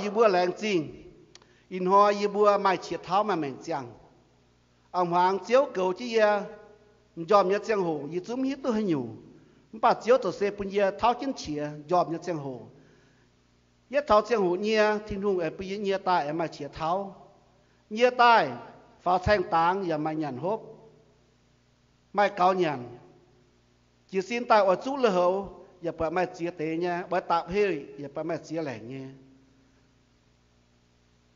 Yie mbuo laengz zingh, ih hnoi yie mbuo maaih qiex tauv maaih maengc ziangh. A'hmuangx Ziouv goux jienv yie m'njormh nyei ziangh hoc yie zungv mv hiuv duqv haaix nyungc. Mv baac Ziouv zoux se bun yie tauv jienv qiex m'njormh nyei ziangh hoc. Yietv taux ziangh hoc nyie, Tin-Hungh aengx bun yie nyie daaih aengx maaih qiex tauv. Nyie daaih faaux caeng dangx yaac maaih nyanc hopv, maaih gaux nyanc. Jiez sin daaih oix zuqv lui-houx yaac buatc maaih ziex deix nyei, oix dapc hei yaac buatc maaih ziex laengc nyei.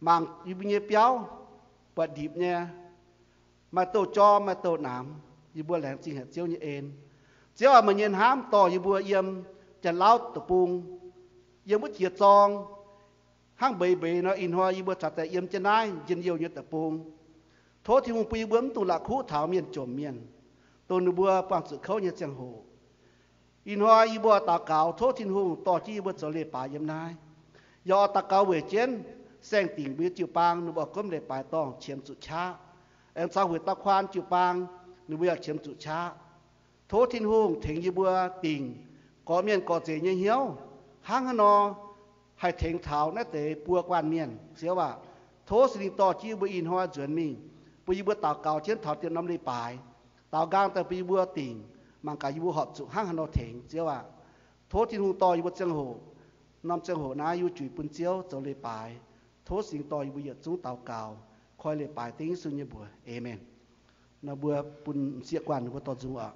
Mangc yie mbuo nyei biauv buatc ndipc nyei, maaih douh jorm maaih douh namx. Yie mbuo laengz zingh haic Ziouv nyei en. Ziouv aac, meih nyei hnamv dorh yie mbuo yiem Janx-Lauv deic-bung, yiem wuov jiex zorng hnangv mbeix mbeix nor, ih hnoi yie mbuo caux daaih yiem jienv naaiv njien-youh nyei deic-bung. Tov Tin-Hungh bun yie mbuo mv dungx la'kuqv taux mienh jomc mienh, dongh ninh mbuo buangh zuqc kouv nyei ziangh hoc. Ih hnoi yie mbuo daux gaux tov Tin-Hungh dorh jienv yie mbuo zoux leiz-baaix yiem naaiv. Yaac oix daux gaux weic jienv saeng-dingc mbuo nyei jiu-baang ninh mbuo gomv leiz-baaix dorngh qiemx zuqc qaqv. Aengx caux hueic dauh kuaan jiu-baang ninh mbuo yaac qiemx zuqc qaqv. Tov Tin-Hungh tengx yie mbuo dingc gorqv-mienh gorqv-nzengc nyei hnyouv hnangv haaix nor haih tengx taux naaiv deix buo guanh mienh. Ziouv aac, tov Singx Lingh dorh jienv yie mbuo ih hnoi nzuonx mingh, bun yie mbuo daux gaux jienv taux dien norm leiz-baaix. Daaux nqaang daaih bun yie mbuo dingc, mangc gaax yie mbuo horpc zuqc hnangv haaix nor tengx. Ziouv aac, tov Tin-Hungh dorh yie mbuo ziangh hoc, norm ziangh hoc naaiv yie mbuo juix bun Ziouv zoux leiz-baaix. Tov Singx dorh yie mbuo yietc zungv daux gaux koi leiz-baaix dengv Yesu nyei mbuox. Aamen. Nor mbuo bun m'sieqv guanh ninh mbuo dorh nzung oc.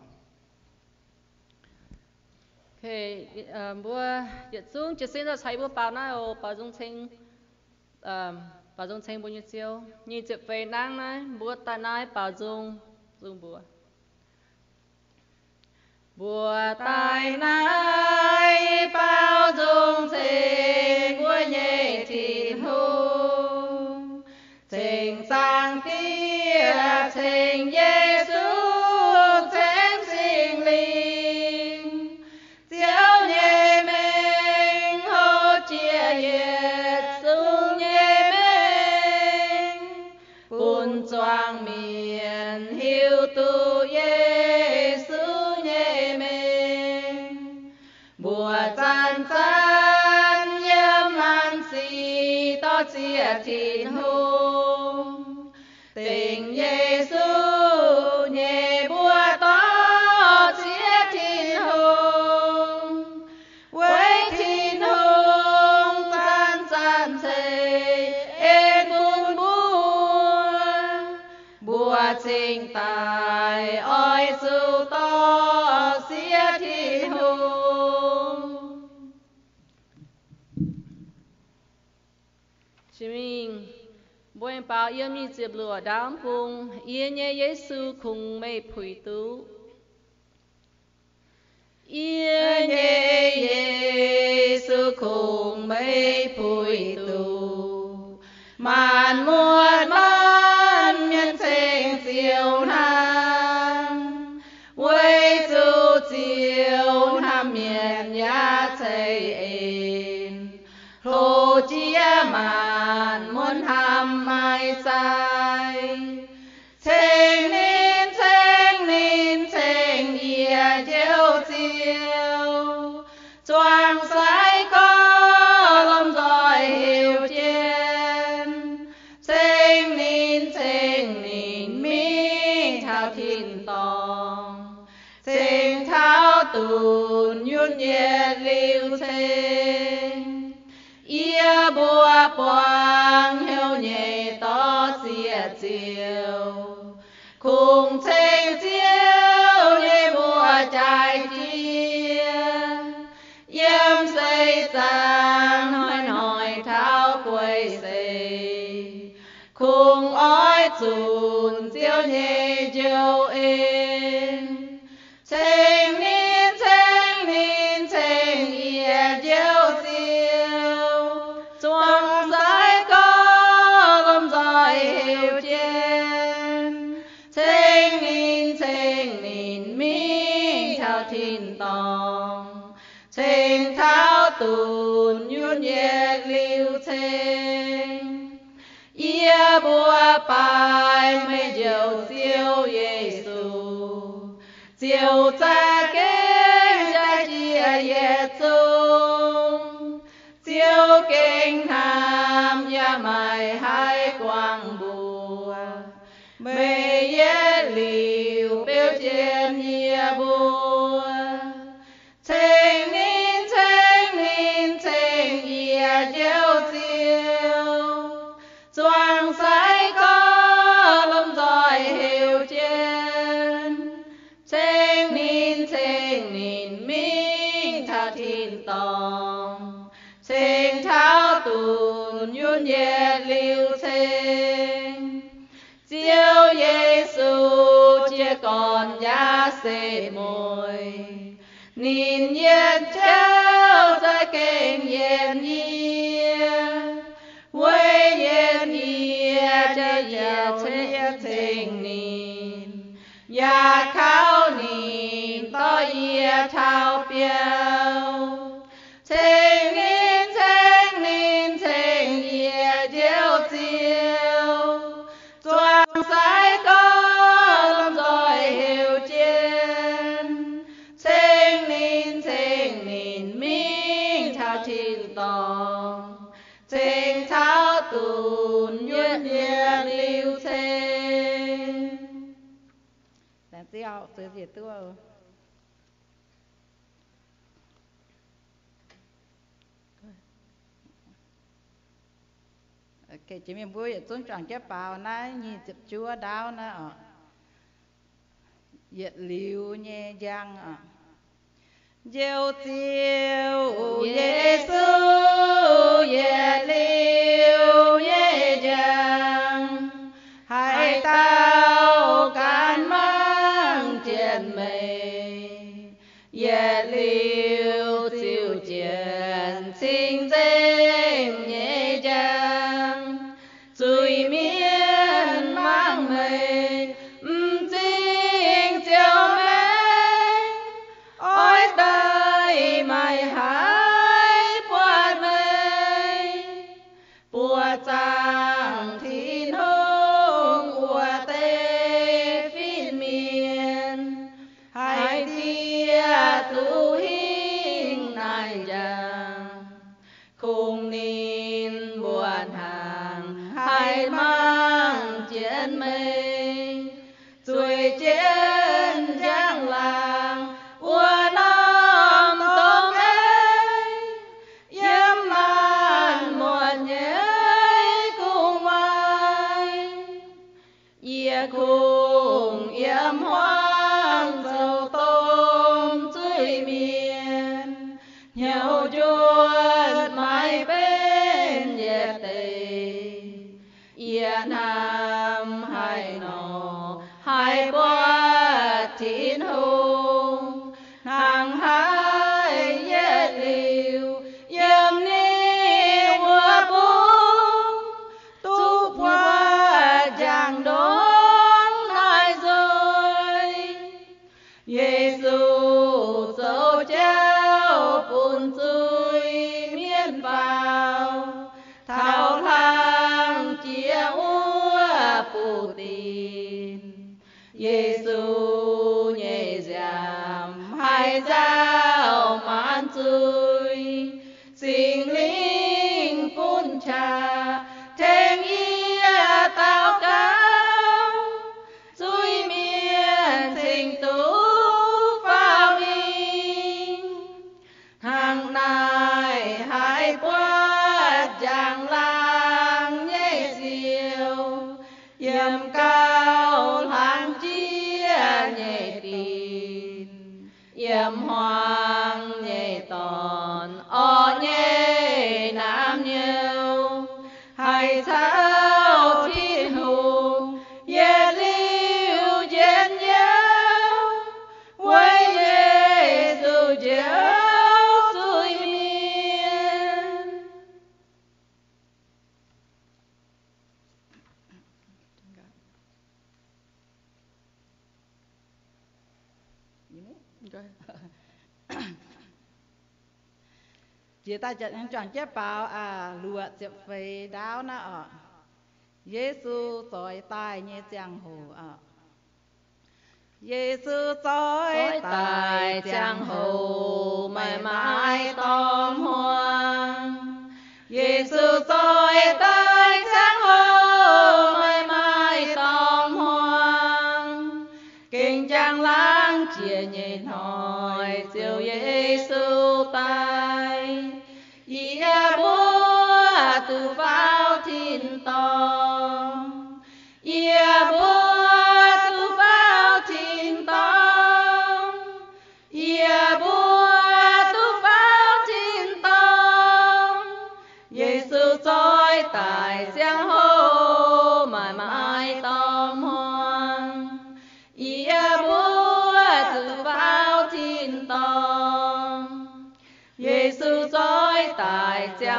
Mbuo yietc zungv jiez sin daaih caux yie mbuo baaux naaiv oc. Baaux nzung ceng, baaux nzung ceng mbuo nyei Ziouv. Nyic ziepc feix nangv naaiv mbuo daaih naaiv baaux nzung, nzung mbuox. Mbuo daaih naaiv baaux nzung ceng mbuo nyei Tin-Hungh, ceng Zaangc Diex, ceng Yesu, ceng Singx Lingh. Ziouv nyei mengh hoqc jiex yietc zungv nyei mengh, bun zuangx mienh hiuv duqv Yesu nyei mengh. Mbuo zanc-zanc yiem maanc sic dorh zieqc Tin-Hungh. Dengc Yesu nyei mbuo dorh zieqc Tin-Hungh. Weic Tin-Hungh zanc-zanc ceix en bun mbuo, mbuo cingx daaih oix zuqc dorh zieqc Tin-Hungh. Jiex mingh, mbuo aengx baaux yiem nyic ziepc luoqc ndaamv bung, Yie nyei Yesu kungx meih puix duqv. Yie nyei Yesu kungx meih puix duqv. Maanc muotc maanc mienh ceng Ziouv hnamv, weic zuqc Ziouv hnamv mienh yaac ceix en, hlo jiex maanc muotc hnamv maiv zaih. Ceng ninh, ceng ninh, ceng yie Njoux Ziouv, zuangx sai gorx lomh nzoih heuc jienv. Ceng ninh, ceng ninh mingh taux tin-dorngh, ceng taux dunx yunh yietc liuz ceng. Yie mbuo buangv hnyouv nyei dorh zieqc Ziouv, kungx ceng Ziouv nyei mbuox jaaix jiex. Yiem seix zaangc hnoi-hnoi taux guei seix, kungx oix zunc Ziouv nyei njoux en. Ceng ninh, ceng ninh, ceng yie Njoux Ziouv, zuangx sai gorx lomh nzoih heuc jienv. Ceng ninh, ceng ninh mingh taux tin-dorngh, ceng taux dunx yunh yietc liuz ceng. Yie mbuo baaix meih Njoux Ziouv Yesu, Ziouv za'gengh jaaix jiex yietc zungv. Ziouv gengh hnangv Meih yietc liuz beu jienv yie mbuo. Ceng ninh, ceng ninh, ceng yie Njoux Ziouv, zuangx sai gorx lomh nzoih heuc jienv. Ceng ninh, ceng ninh mingh taux tin-dorngh, ceng taux dunx yunh yietc liuz ceng. Ziouv Yesu jiez gorn yaac se mueiz, ninh yietc jauv za'gengh yienc yie. Weic yienc yie jiex yietc ceng ninh, yaac kaux ninh dorh yie taux biauv. Ceng ninh, ceng ninh, ceng yie Njoux Ziouv, zuangx sai gorx lomh nzoih heuc jienv. Ceng ninh, ceng ninh mingh taux tin-dorngh, ceng taux dunx yunh yietc liuz ceng. Laengz zingh oc, zueiz njiec duqv. Jiex mingh mbuo yietc zungv juangc jienv baaux naaiv nyic ziepc juov ndaauv naaiv oc. Yietc liuz nyei njang oc. Njoux Ziouv Yesu, yietc liuz nyei njang, haaix dauh gan mangc jienv meih, yietc liuz ziux jienv cing-nzengc nyei njang. Zuiz-mienh mangc meih, m'zing ziouc mengh, oix daaih maaih haaix buatc meih. Buoqc zaangc Tin-Hungh wuov deix fin-mienh, haaix diec zuqc hingh naaiv njang, kungx ninh mbuo hnangv haaix mangc jienv meih. Zueiz jienv njang-laangc wuov norm dorngx ei, yiem maanc muotc nyei gu'nguaaic, yie kungx yiem hmuangv zoux domh zuiz-mienh, hnyouv njuotv maiv benx yietc deix. Yie hnamv haaix nor haih buatc Tin-Hungh, hnangv haaix yietc liuz yiem ninh wuov bung duqv buatc njang-ndongc naaiv nzuih. Yesu zoux jauv bun zuiz-mienh faaux, taux hlang jiex wuov buv dinc. Yesu nyei nziaamv haih nzauh maanc zuiz, Singx Lingh bun qaqv tengx yie daux gaux, zuiz-mienh cingx duqv faaux mingh. Hnangv naaiv haih buatc njang-laangc nyei siou, yiem gauh hlang jiex nyei dinc, yiem hmuangx nyei dorn orqc nyei naamh nyouz, haih caux Tin-Hungh yietc liuz njien-youh, weic Yesu njoux zuiz-mienh. Jiex daaih juangc jienv baaux aqv, luoqc ziepc feix ndaauv naaiv oc. Yesu zoix daaih nyei ziangh hoc oc. Yesu zoix daaih ziangh hoc meih maaih dorngx hmuangx. Yesu zoix daaih ziangh hoc meih maaih dorngx hmuangx.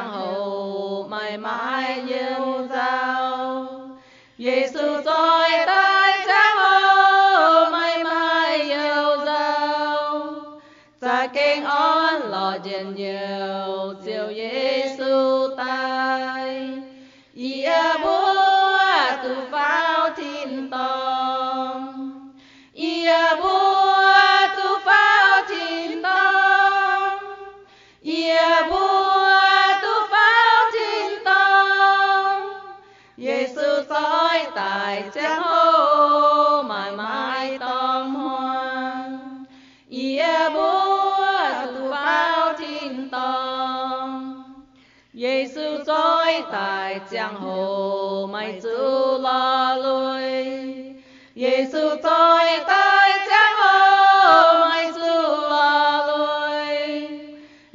ziangh hoc maaih maaih you-nzauh. Yesu zoih daaih ziangh hoc maaih maaih you-nzauh. Za'gengh orn lorz njien-youh Ziouv Yesu daaih. Yie mbuo duqv faaux tin-dorngh. Yie mbuo duqv faaux tin-dorngh. Yie mbuo duqv faaux tin-dorngh. Yesu zoih daaih ziangh hoc maaih maaih dorngh hmuangx. Yie mbuo duqv faaux tin-dorngh. Yesu zoih daaih ziangh hoc maaih zuqc lorz lui. Yesu zoih daaih ziangh hoc maaih zuqc lorz lui.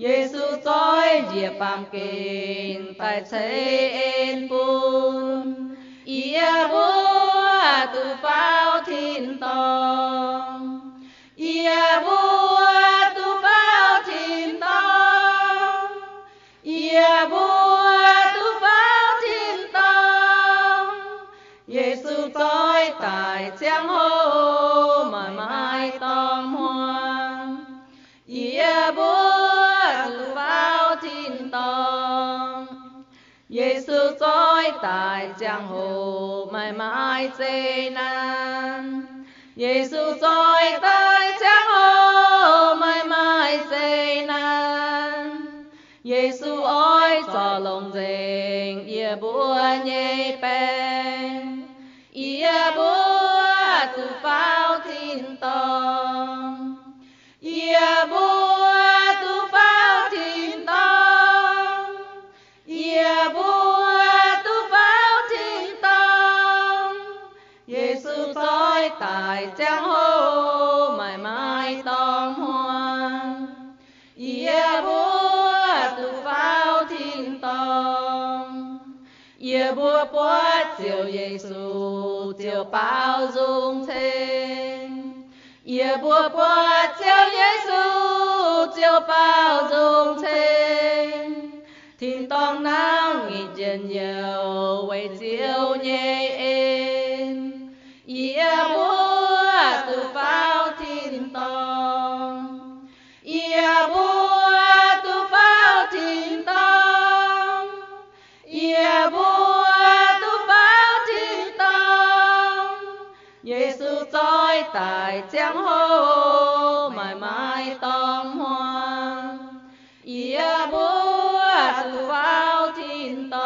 Yesu zoih njiec baamh gen daaih ceix en bun yie mbuo duqv faaux tin-dorngh. Yie mbuo duqv faaux tin-dorngh. Yie mbuo duqv faaux tin-dorngh. Yesu zoih daaih ziangh hoc maaih maaih dorngh hmuangx. Yie mbuo duqv faaux tin-dorngh. Yesu zoih daaih ziangh hoc maaih maaih zeqc naanc. Yesu zoih daaih ziangh hoc maaih maaih zeqc naanc. Yesu oix zorc longc nzengc yie mbuo nyei baeng. Yie mbuo duqv faaux tin-dorngh. Yie mbuo duqv faaux tin-dorngh. Yie mbuo duqv faaux tin-dorngh. Yesu zoih daaih ziangh hoc maaih maaih dorngh hmuangx. Yie mbuo duqv faaux tin-dorngh. Yie mbuo buatc Ziouv Yesu ziouc baaux nzung ceng. Yie mbuo buatc Ziouv Yesu ziouc baaux nzung ceng. Tin-dorngh naaiv ngitv njien-youh weic Ziouv nyei en. Yie mbuo duqv faaux tin-dorngh. Yie mbuo duqv faaux tin-dorngh. Yie mbuo duqv faaux tin-dorngh. Yesu zoih daaih ziangh hoc maaih maaih dorngh hmuangx. Yie mbuo duqv faaux tin-dorngh.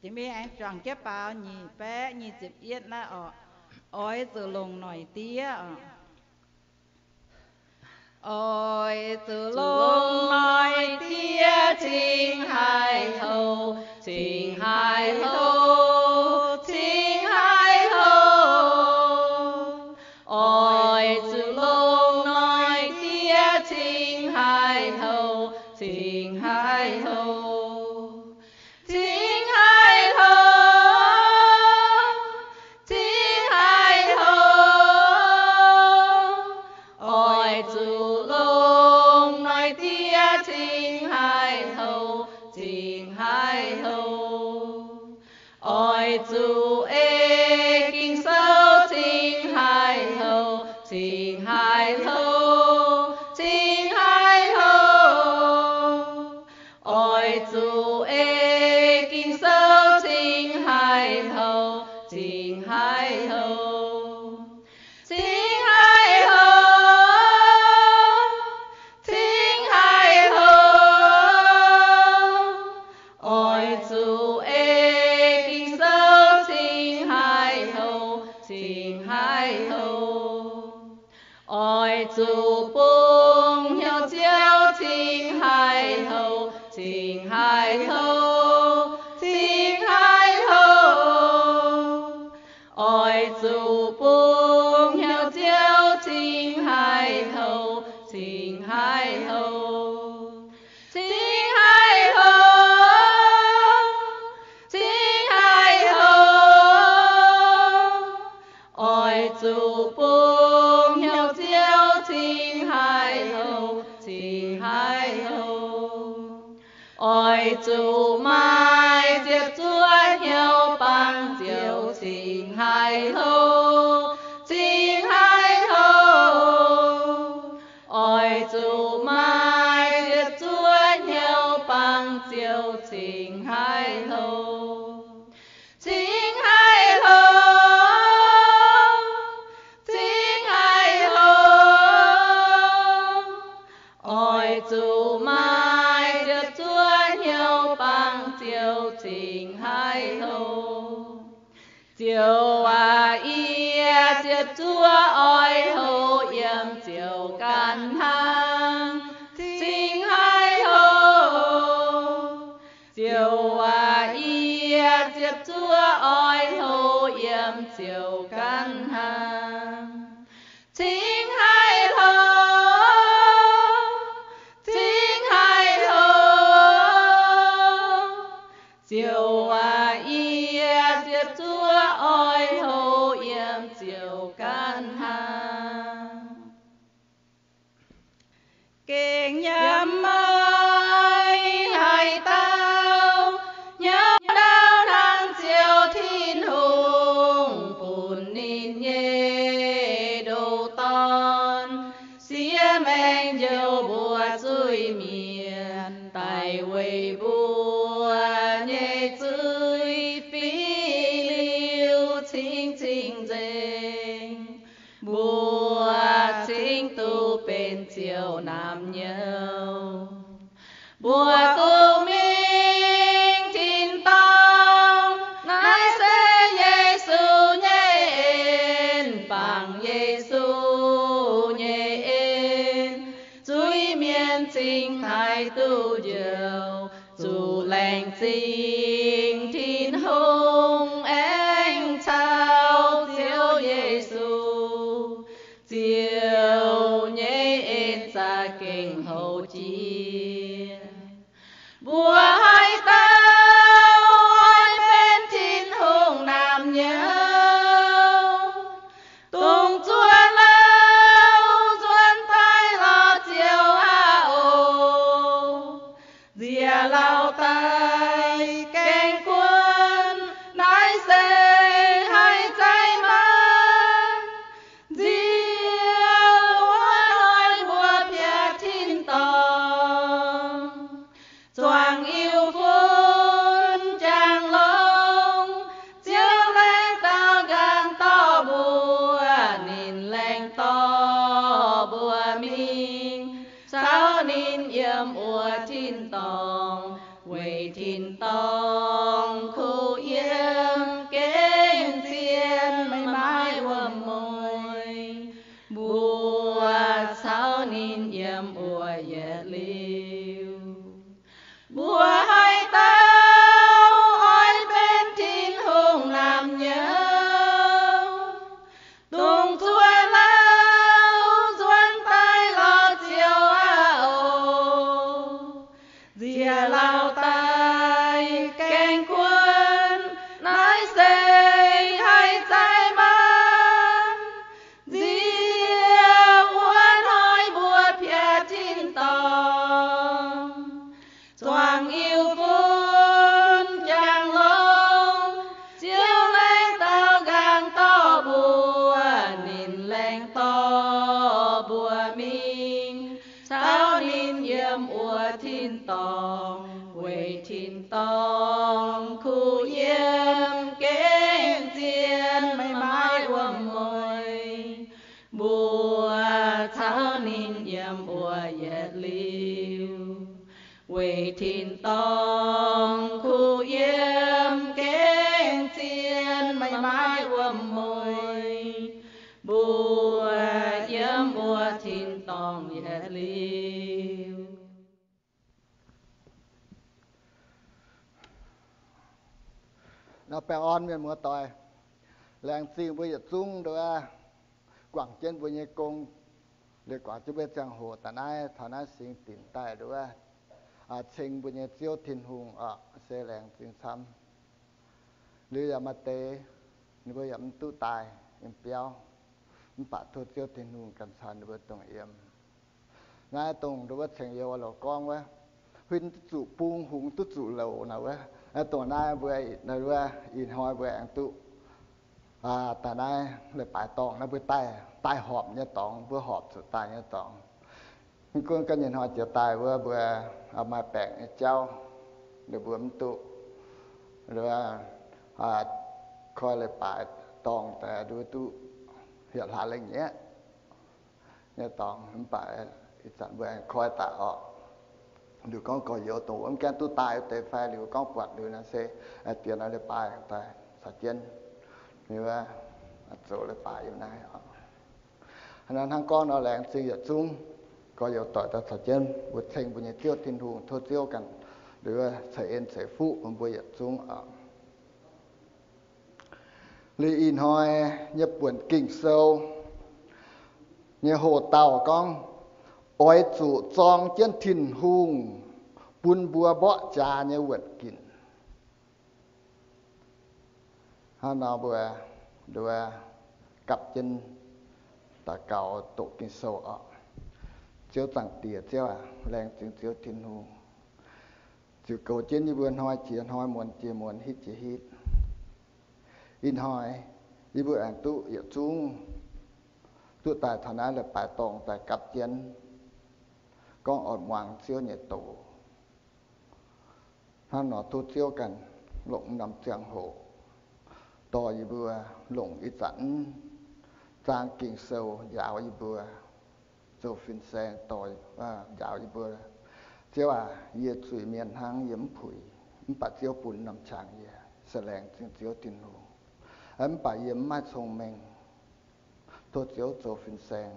Jiex mingh aengx juangc jienv baaux nyic baeqv nyic ziepc yietv naaiv oc. Oix zuqc longc noic diev oc. Oix zuqc longc noic diev cingx haiz hoc, cingx haiz hoc, cingx haiz hoc. Oix zuqc longc noic diev cingx haiz hoc, cingx haiz hoc, cingx haiz hoc, cingx haiz hoc. Oix zuqc longc noic diev cingx haiz hoc, cingx haiz hoc. Oix zuqc ei Ging-Sou cingx haiz hoc, cingx haiz hoc, cingx haiz hoc. Oix zuqc ei Ging-Sou cingx haiz hoc, cingx haiz hoc, cingx haiz hoc, cingx haiz hoc. Oix zuqc ei Ging-Sou cingx haiz hoc, cingx haiz hoc. Oix zuqc bungx hnyouv Ziouv cingx haiz hoc, cingx haiz hoc, cingx haiz hoc. Oix zuqc bungx hnyouv Ziouv cingx haiz hoc, cingx haiz hoc, cingx haiz hoc, cingx haiz hoc. Oix zuqc maaih ziepc zuoqv hnyouv bangc Ziouv cingx haih hlo, cingx haih hlo. Oix zuqc maaih ziepc zuoqv hnyouv bangc Ziouv cingx haih hlo, cingx haih hlo, cingx haih hlo. Oix zuqc maaih ziepc zuoqv hnyouv bangc Ziouv cingx haih hlo. Ziouv aac, yie ziepc zuoqv oix hlo yiem Ziouv ganh hnangv, cingx haih hlo. Ziouv aac, yie ziepc zuoqv oix hlo yiem Ziouv ganh hnangv, cingx haih hlo, cingx haih hlo. Ziouv aac, yie ziepc zuoqv oix hlo yiem Ziouv ganh hnangv. Gengh yaac maiv haih dau, hnyouv ndau hnangv Ziouv Tin-Hungh bun ninh nyei ndoh Dorn, siev maengc njoux mbuo zuiz-mienh, daaih weic mbuo nyei zuiz fih liuz cingx cing-nzengc, mbuo cingx duqv benx Ziouv naamh nyouz. Mbuo duqv mingh tin-dorngh, naaiv se Yesu nyei en, bangc Yesu nyei en, zuiz-mienh cingx haih duqv njoux. Zuqc laengz zingh Tin-Hungh aengx caux Ziouv Yesu, Ziouv nyei en za'gengh houc jiex. Mbuo haaix dauh oix benx Tin-Hungh naamh nyouz, dongh zuov lauh nzuonx daaih lorz Ziouv aqv oc. Nziex lauh daaih gaeng guon, naaiv se haih zeiz maah! Nziex wuov hnoi mbuo piav tin-dorngh, zuangx Iu-fun jangx longx, Ziouv laengz dau nqaang dorh mbuo, ninh laengz dorh mbuo mingh, caux ninh yiem wuov tin-dorngh, weic tin-dorngh kuh yiem gengh zien, maiv maaih wuom-mueiz. Mbuo caux ninh yiem wuov yietc liuz. Mbuo haaix dauh oix benx Tin-Hungh naamh nyouz, dongh zuov lauh nzuonx daaih lorz Ziouv aqv oc. Nziex lauh daaih gaeng guon, naaiv se haih zeiz maah! Nziex wuov hnoi mbuo piav tin-dorngh, zuangx Iu-fun jangx longx, Ziouv laengz dau nqaang dorh mbuo, ninh laengz dorh mbuo mingh, caux ninh yiem wuov tin-dorngh, weic tin-dorngh kuh yiem gengh zien, maiv maaih wuom-mueiz. Mbuo caux ninh yiem wuov yietc liuz, weic tin-dorngh kuh yiem gengh zien, maiv maaih wuom-mueiz. Mbuo yiem wuov tin-dorngh yietc liuz. Nor, baengh orn mienh muoz-doic, laengz zingh mbuo yietc zungv nduov guangc jienv mbuo nyei gong, liuz guangc jienv mbuo ziangh hoc daaih naaiv taux naaiv singx dinc daaih nduov, ceng mbuo nyei Ziouv Tin-Hungh oc, se laengz zingh camv. Liuz yaac maaih deix ninh mbuo yaac mv duqv daaih yiem biauv, mv baac tov Ziouv Tin-Hungh ganh caux ninh mbuo dongh yiem. Naaiv dongh nduov ceng youz loz gorngv wuov, huin duqv zuqc bung, hungx duqv zuqc louc naaic wuov. Dongh naaiv mbuo, wuov ih hnoi mbuo aengx duqv daaih naaiv leiz-baaix dorngh naaiv mbuo daaih, daaih horpc nyei dorngx, mbuo horpc zuqc daaih nyei dorngx. Mv gunv ga'nyiec hnoi jiex daaih wuov mbuo maaih baengc nyei jauv, ninh mbuo mv duqv, wuov, koi leiz-baaix dorngh daaih nduov duqv hietc hlaax lengh nyei nyei dorngx, mv baac ih zanc mbuo aengx koi daaih orqc. Liuz gorngv gorx-youz dongh wuov mv gaengh duqv daaih wuov deix fai liuz gorngv buatc liuz naaiv se diex naaiv leiz-baaix daaih caux jienv, wuov, zoux leiz-baaix yiem naaiv orqc. Hnangv naaiv hnangv gorngv nor, laengz zingh yietc zungv gorx-youz doic daaih caux jienv mbuo ceng mbuo nyei Ziouv Tin-Hungh, tov Ziouv ganh liuz ceix en ceix fuqv bun mbuo yietc zungv orqc. Liuz ih hnoi nyei buonc Ging-Sou nyei hoh dauh gorngv, oix zuqc zorng jienv Tin-Hungh bun mbuo mborqv jaax nyei wuoqc ginc. Hnangv nor mbuo nduov gapv jienv daux gaux doqc Ging-Sou orqc. Ziouv Zaangc Diex, Ziouv aac, laengz zingh Ziouv Tin-Hungh ziouc goux jienv yie mbuo hnoi jiex hnoi, muonz jiex muonz, hitv jiex hitv. Ih hnoi yie mbuo aengx duqv yietc zungv duqv daaih taux naaiv leiz-baaix dorngh daaih gapv jienv gorngv oix muangx Ziouv nyei doz. Hnangv nor tov Ziouv ganh longc norm ziangh hoc dorh yie mbuo, longc ih zanc zaang Ging-Sou njaaux yie mbuo, zoux fin-saeng dorh, njaaux yie mbuo. Ziouv aac, yie zuiz-mienh hnangv, yie mv puix, mv baac Ziouv bun norm qangx yie. Se laengz zingh Ziouv Tin-Hungh. Mv baac yie mv maaih cong-mengh. Tov Ziouv zoux fin-saeng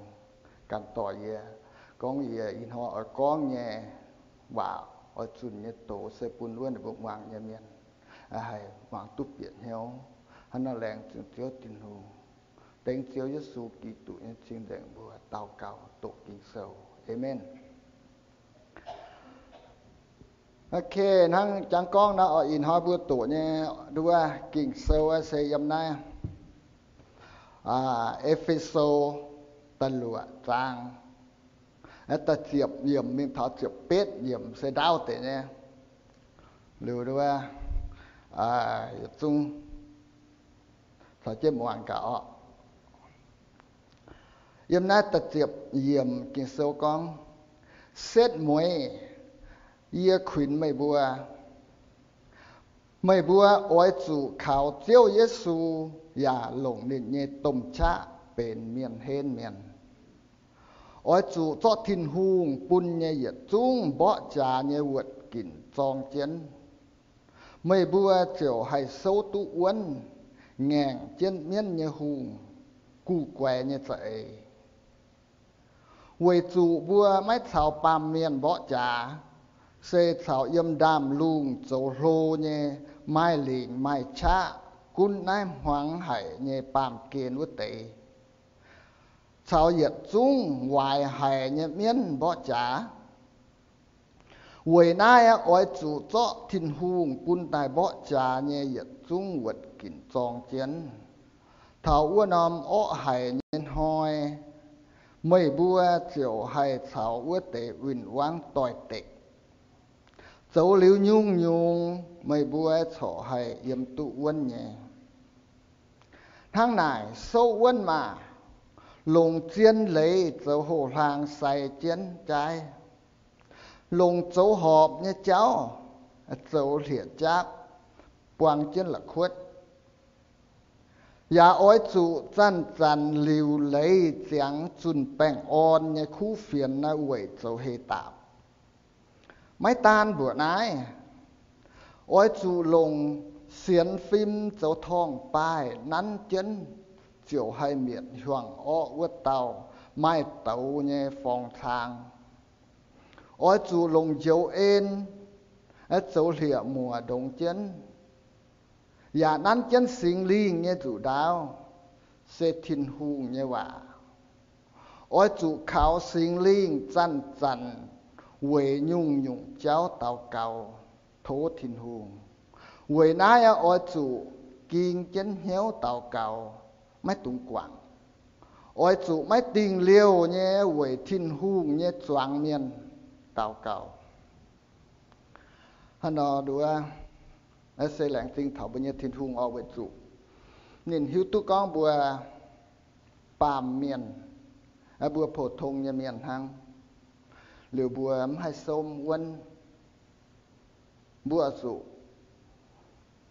ganh dorh yie, gorngv yie ih hnoi oix gorngv nyei waac, oix zunc nyei doz se bun wuov ninh mbuo muangx nyei mienh haih muangx duqv bieqc hnyouv. Hnangv nor laengz zingh Ziouv Tin-Hungh. Dengv Ziouv Yesu Giduc nyei cing-nzengc mbuox daux gaux doqc Ging-Sou. Aamen. Ok, hnangv jangx gorngv nor, oix ih hnoi mbuo doqc nyei nduov Ging-Sou se yiem naaiv E^fe^so da'luoqc zaang, da'ziepc yiemc mingh taux ziepc betv yiemc se ndaauv deix nyei. Liuz nduov yietc zungv caux jienv muangx gaax orqc. Yiem naaiv da'ziepc yiemc Ging-Sou gorngv, setv mueiz yie kuinx meih mbuo, meih mbuo oix zuqc kaux Ziouv Yesu yaac longc ninh nyei domh qaqv benx mienh henv mienh. Oix zuqc zorqv Tin-Hungh bun nyei yietc zungv mborqv jaax nyei wuoqc ginc zorng jienv. Meih mbuo ziouc haih souv duqv wuonv, ngaengc jienv mienv nyei hungh, guv guaix nyei za'eix. Weic zuqc mbuo maiv caux baamh mienh mborqv jaax, se caux yiem ndaamv-lungh zoux hlo nyei, maaih lingc maaih qaqv, gunv naaiv hmuangx haic nyei baamh gen wuov deix, caux yietc zungv waaic haic nyei mienv mborqv jaax. Weic naaiv oix zuqc zorqv Tin-Hungh bun daaih mborqv jaax nyei yietc zungv wuoqc ginc zorng jienv. Taux wuov norm orqv haic nyei hnoi, meih mbuo ziouc haih caux wuov deix win-wangv doix-dekc. Zoux liuz nyungc-nyungc meih mbuo corc haih yiem duqv wuonv nyei. Hnangv naaic, souv wuonv maah! Longc zien leiz zoux hoh-hlaang sai jienv jaaiv. Longc zoux horpc nyei jauv zoux hlieqv-jaapv buang jienv la'kuotv. Yaac oix zuqc zanc-zanc liuc leiz ziangx zunh baengh orn nyei kuv fienx naaiv weic zoux heh daapc. Maiv daan mbuoqc naaiv, oix zuqc longc sienx fim zoux torngv-baaih nanv jienv ziouc haih mietc hiuang orqv wuov dauh maaih douz nyei forng-cang. Oix zuqc longc njoux en zoux hlieqv-muoc ndongx jienv, yaac nanv jienv Singx Lingh nyei nzuqc ndaauv, se Tin-Hungh nyei waac. Oix zuqc kaux Singx Lingh zanc-zanc weic nyungc-nyungc jauv daux gaux tov Tin-Hungh. Weic naaiv oix zuqc ging jienv hnyouv daux gaux, maiv dungx guangc. Oix zuqc maiv dingh liouh nyei weic Tin-Hungh nyei zuangx mienh daux gaux. Hnangv nor nduov, se laengz zingh taux mbuo nyei Tin-Hungh oc, weic zuqc ninh hiuv duqv gorngv mbuo baamh mienh, mbuo pou-tong nyei mienh hnangv, liuz mbuo mv haih souv wuonv. Mbuo oix zuqc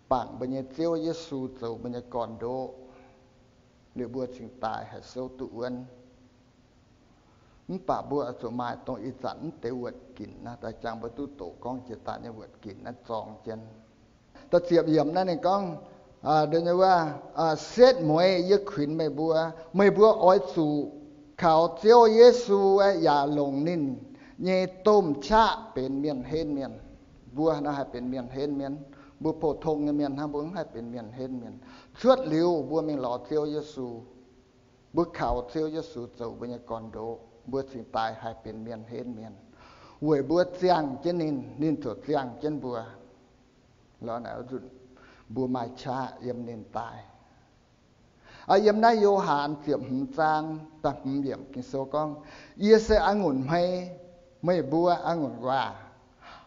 bangc mbuo nyei Ziouv Yesu zoux mbuo nyei gorn-ndoqv, liuz mbuo cingx daaih haih souv duqv wuonv. Mv baac mbuo oix zuqc maaih dongh ih zanc mv deix wuoqc ginc naaiv, daaih jangx mbuo duqv doqc gorngv jiex daaih nyei wuoqc ginc naaiv zorng jienv. Da'ziepc yiemc naaiv ninh gorngv, aa, wuov, aa, Setv mueiz yie kuinx meih mbuo, meih mbuo oix zuqc kaux Ziouv Yesu yaac longc ninh nyei domh qaqv benx mienh henv mienh. Mbuo naaiv haih benx mienh henv mienh. Mbuo pou-tong nyei mienh hnangv, mbuo mv haih benx mienh henv mienh. Cuotv liuz mbuo mingh lorz Ziouv Yesu, mbuo kaux Ziouv Yesu zoux mbuo nyei gorn-ndoqv, mbuo cingx daaih haih benx mienh henv mienh. Weic mbuo ziangh jienv ninh, ninh ziouc ziangh jienv mbuo. Lorz naaic nzunc mbuo maaih qaqv yiem ninh daaih. Yiem naaiv Yo^han ziepc hmz zaang da'hmz yiemc Ging-Sou gorngv, Yie se a'ngunc hmei, meih mbuo a'ngunc nquaah.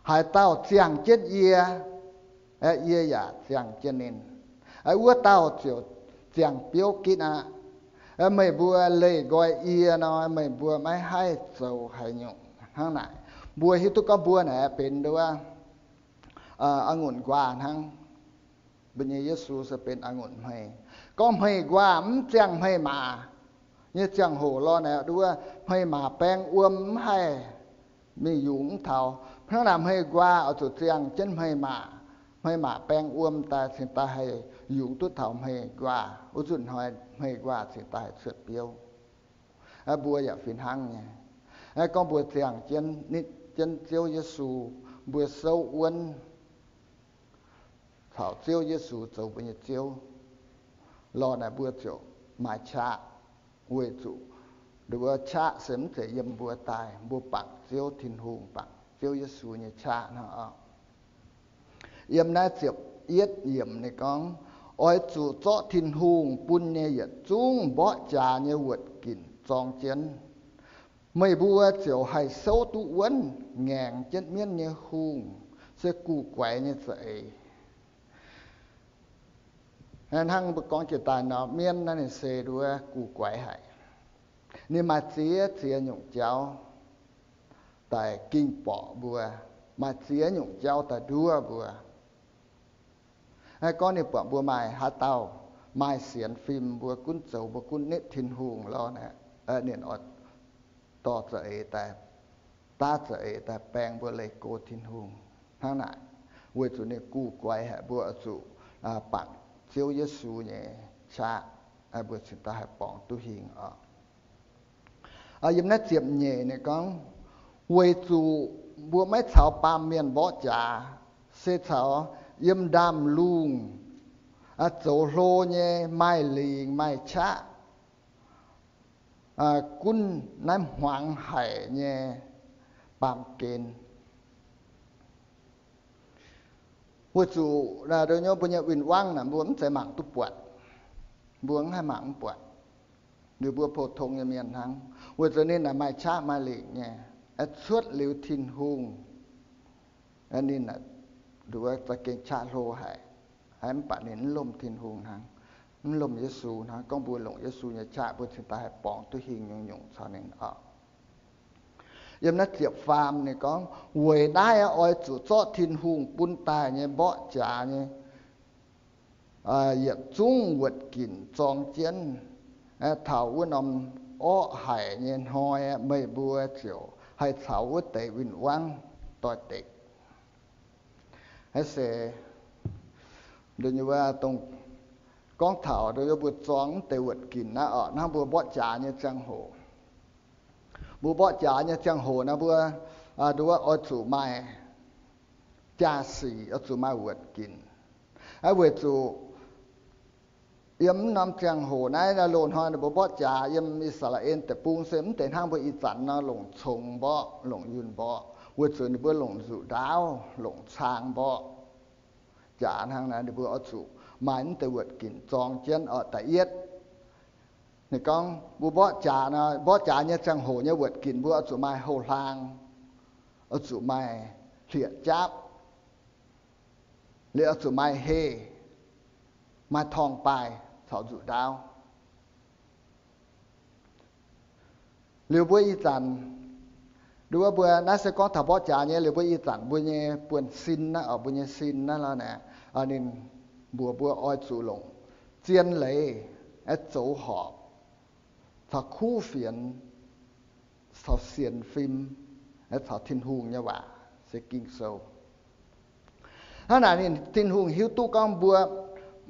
Haaix dauh ziangh jienv yie, yie yaac ziangh jienv ninh, wuov dauh ziouc ziangh biouv gitv aqv. Meih mbuo leih nqoi yie nor, meih mbuo maiv haih zoux haaix nyungc. Hnangv naaic, mbuo hiuv duqv gorngv mbuo naaic benx nduov a'ngunc nquaah hnangv. Mbuo nyei Yesu se benx a'ngunc hmei. Gorngv hmei nquaah mv ziangh hmei maac nyei ziangh hoc lorz naaic nduov, hmei maac baeng wuom mv haih mingh yungz mv taux. Hnangv naaic hmei nquaah oix zuqc ziangh jienv hmei maac. Hmei maac baeng wuom daaih cingx daaih haih yungz duqv taux hmei nquaah. Wuov nzunc hnoi hmei nquaah cingx daaih haih cuotv biouv. Mbuo yaac fih hnangv nyei. Gorngv mbuo ziangh jienv, nitv jienv Ziouv Yesu, mbuo souv wuonv caux Ziouv Yesu zoux mbuo nyei Ziouv lorz naaic, mbuo ziouc maaih qaqv, weic zuqc nduov qaqv se mv zeiz yiem mbuo daaih, mbuo bangc Ziouv Tin-Hungh, bangc Ziouv Yesu nyei qaqv hnangv oc. Yiem naaiv ziepc yietv yiemc ninh gorngv, Oix zuqc zorqv Tin-Hungh bun nyei yietc zungv mborqv jaax nyei wuoqc ginc zorng jienv, meih mbuo ziouc haih souv duqv wuonv. Ngaengc jienv mienv nyei hungh se guv guaix nyei za'eix. Hnangv mbuo gorngv jiex daaih nor, mienv naaiv ninh se nduov guv guaix haic. Ninh maaih ziex ziex nyungc jauv daaih ging borqc mbuo, maaih ziex nyungc jauv daaih nduov mbuo. Gorngv ninh buatc mbuo maaih haaix dauh maaih sienx fim, mbuo gunv zoux, mbuo gunv nitv Tin-Hungh lorz naaic, ninh oix dorh za'eix daaih, daav za'eix daaih baeng mbuo leih go Tin-Hungh. Hnangv naaic, weic zuqc ninh guv guaix haic, mbuo oix zuqc bangc Ziouv Yesu nyei qaqv, mbuo cingx daaih haih borngz duqv hingh oc. Yiem naaiv ziepc nyeic ninh gorngv, Weic zuqc mbuo maiv caux baamh mienh mborqv jaax, se caux yiem ndaamv-lungh zoux hlo nyei maaih lingc maaih qaqv, gunv naaiv hmuangx haic nyei baamh gen. Weic zuqc mbuo nyei win-wangv naaic mbuo mv zeiz mangc duqv buatc. Mbuo mv haih mangc mv buatc. Liuz mbuo pou-tong nyei mienh hnangv. Weic zuqc ninh naaic maaih qaqv maaih lingc nyei, cuotv liuz Tin-Hungh, ninh nduov za'gengh qaqv hlo haic, mv baac ninh mv lomh Tin-Hungh hnangv, mv lomh Yesu hnangv. Gorngv mbuo longc Yesu nyei qaqv, mbuo cingx daaih haih borngz duqv hingh nyungc-nyungc caux ninh oc. Yiem naaiv ziepc faam ninh gorngv, Weic naaiv oix zuqc zorqv Tin-Hungh bun daaih nyei mborqv jaax nyei yietc zungv wuoqc ginc zorng jienv. Taux wuov norm orqv haic nyei hnoi, meih mbuo ziouc haih caux wuov deix win-wangv doix-dekc. Naaiv se dongh gorngv taux mbuo zorng deix wuoqc ginc naaiv oc, hnangv mbuo mborqv jaax nyei ziangh hoc. Mbuo mborqv jaax nyei ziangh hoc naaiv mbuo nduov oix zuqc maaih jaa-sic, oix zuqc maaih wuoqc ginc. Weic zuqc yiem mv norm ziangh hoc naaiv, loz-hnoi ninh mbuo mborqv jaax yiem I^saa^laa^en Deic-Bung se mv deix hnangv mbuo ih zanc nor longc congx mborqv, longc yunh mborqv. Weic zuqc ninh mbuo longc nzuqc ndaauv, longc cang mborqv jaax hnangv naaiv, ninh mbuo oix zuqc maaih mv deix wuoqc ginc zorng jienv oc. Da'yietv, ninh gorngv mbuo mborqv jaax nor, mborqv jaax nyei ziangh hoc nyei wuoqc ginc mbuo oix zuqc maaih houx-hlaang, oix zuqc maaih hlieqv-jaapv, Liuz oix zuqc maaih heh, maaih torngv-baaih caux nzuqc ndaauv. Liuz mbuo ih zanc, nduov mbuo naaiv se gorngv taux mborqv jaax nyei, liuz mbuo ih zanc mbuo nyei buonv-sin naaiv, mbuo nyei sin naaiv lorqc naaic, ninh mbuox mbuo oix zuqc longc zien leiz aeqv, zoux horpc caux kuv fienx, caux sienx fim, aeqv, caux Tin-Hungh nyei waac se Ging-Sou. Hnangv naaic ninh, Tin-Hungh hiuv duqv gorngv mbuo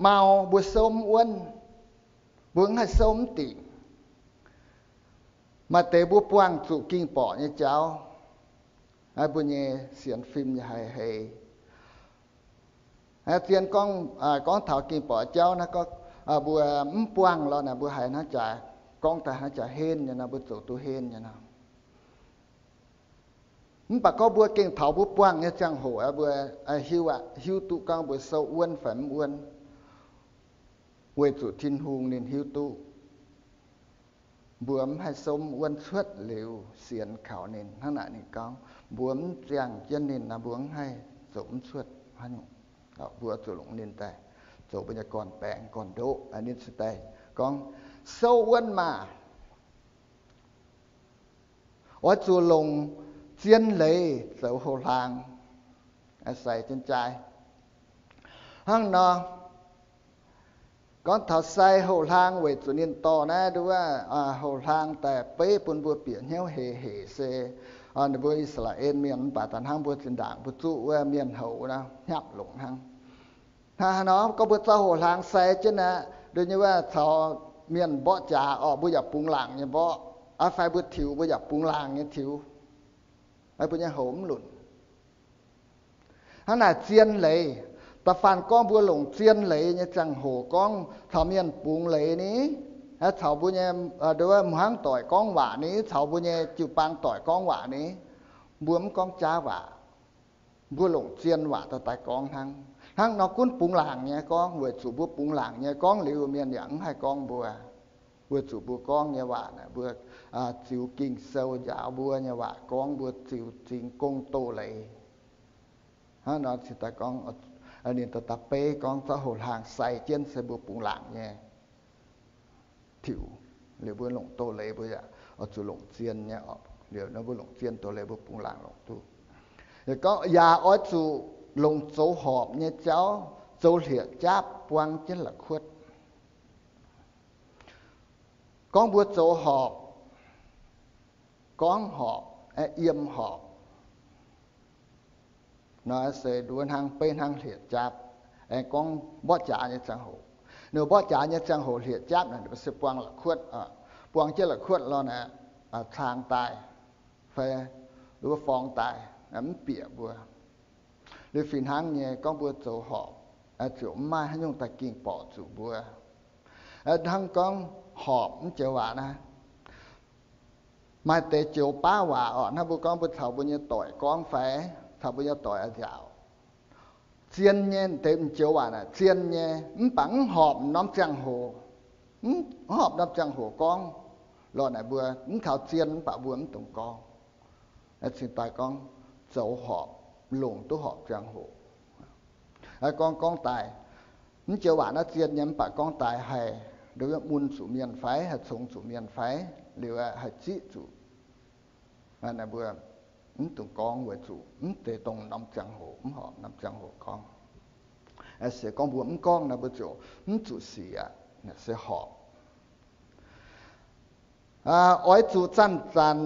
mau, mbuo souv mv wuonv, mbuo mv haih souv mv dingc. Maaih deix mbuo buangh zuqc ging-borqc nyei jauv, mbuo nyei sienx fim yaac haih heix. Zien gorngv, gorngv taux ging-borqc jauv naaiv, mbuo mv buangh lorqc naaic, mbuo haiz hnangv jaax, gorngv daaih hnangv jaax henv nyei nor, mbuo zoux duqv henv nyei nor. Mv baac gorngv mbuo gengh taux mbuo buangh nyei ziangh hoc, mbuo hiuv aqv, hiuv duqv gorngv mbuo souv wuonv fai mv wuonv, weic zuqc Tin-Hungh ninh hiuv duqv mbuo mv haih souv mv wuonv cuotv liuz sienx kaux ninh. Hnangv naaic ninh gorngv, mbuo mv ziangh jienv ninh nor, mbuo mv haih zoux mv cuotv haaix nyungc. Mbuo zuqc longc ninh daaih zoux mbuo nyei gorn-baengx gorn-ndoqv. Ninh se daaih gorngv, souv wuonv maah! Oix zuqc longc zien leiz zoux houx-hlaang, sai jienv jaaiv. Hnangv nor, gorngv taux sai houx-hlaang weic zuqc ninh dorh naaiv nduov houx-hlaang daaih beiv bun mbuo bieqc hnyouv hec hec se, ninh mbuo I^saa^laa^en Mienh mv baac daaih hnangv mbuo zinh ndaangc mbuo zuqv wuov mienh houz nor hnyapv longc hnangv. Hnangv haaix nor gorngv mbuo zorqv houx-hlaang sai jienv aqv, nduov nyei wuov caux mienh mborqv jaax orqc, mbuo yaac bungx laangc nyei mborqv, fai mbuo tiux mbuo yaac bungx laangc nyei tiux, mbuo nyei houx mv lunc. Hnangv naaic zien leiz, da'faanh gorngv mbuo longc zien leiz nyei ziangh hoc gorngv caux mienh bungx leiz ni, caux mbuo nyei, nduov, hmuangv doic gorngv waac ni, caux mbuo nyei jiu-baang doic gorngv waac ni, mbuo mv gorngv jaav waac. Mbuo longc zien waac daaih daaih gorngv hnangv. Hnangv nor gunv bungx laangc nyei gorngv, weic zuqc mbuo bungx laangc nyei gorngv liuz, mienh yaac mv haih gorngv mbuo. Weic zuqc mbuo gorngv nyei waac naaic, mbuo ziux Ging-Sou njaaux mbuo nyei waac gorngv, mbuo ziux zingx gong doz-leiz. Hnangv nor cingx daaih gorngv, ninh daaih da'beiv gorngv zorqv houx-hlaang sai jienv se mbuo bungx laangc nyei tiux. Liuz mbuo longc doz-leiz mbuo yaac oix zuqc longc zien nyei oc. Liuz nor mbuo longc zien doz-leiz mbuo bungx laangc longc duqv. Yaac gorngv yaac oix zuqc longc zoux horpc nyei jauv, zoux hlieqv-jaapv buang jienv la'kuotv. Gorngv mbuo zoux horpc, gorngv horpc, yiem horpc, nor se nduov hnangv beiv hnangv hlieqv-jaapv. Aengx gorngv mborqv jaax nyei ziangh hoc, ninh mborqv jaax nyei ziangh hoc hlieqv-jaapv naaic, ninh mbuo se buang la'kuotv, buang jienv la'kuotv lorqc naaic, caang daaih fai nduov forng daaih, mv bieqc mbuo. Liuz fih hnangv nyei gorngv mbuo zoux horpc, ziouc mv maaih haaix nyungc daaih ging-borqc zuqc mbuo. Hnangv gorngv horpc mv joux waac naaiv, maaih deix joux baav waac orqc, hnangv mbuo gorngv mbuo caux mbuo nyei doic gorngv fai caux mbuo nyei doic a'nziaauc, zien nyei deix m'joux waac naaic, zien nyei, mv baac mv horpc norm ziangh hoc, mv horpc norm ziangh hoc gorngv lorqc naaic, mbuo mv kaux zien mv baac mbuo mv dungx gorngv. Cingx daaih gorngv zoux horpc, longc duqv horpc ziangh hoc. Gorngv gorngv daaih, mv joux waac naaiv zien nyei mv baac gorngv daaih haih nduov mun zuqc mienh fai haih congx zuqc mienh fai, liuz haih ziqv zuqc. Mbuo mv dungx gorngv weic zuqc mv zeiz dongh norm ziangh hoc, mv horpc norm ziangh hoc gorngv. Se gorngv mbuo mv gorngv naaic, mbuo ziouc mv zuqc sic aqv. Se horpc. Oix zuqc zanc-zanc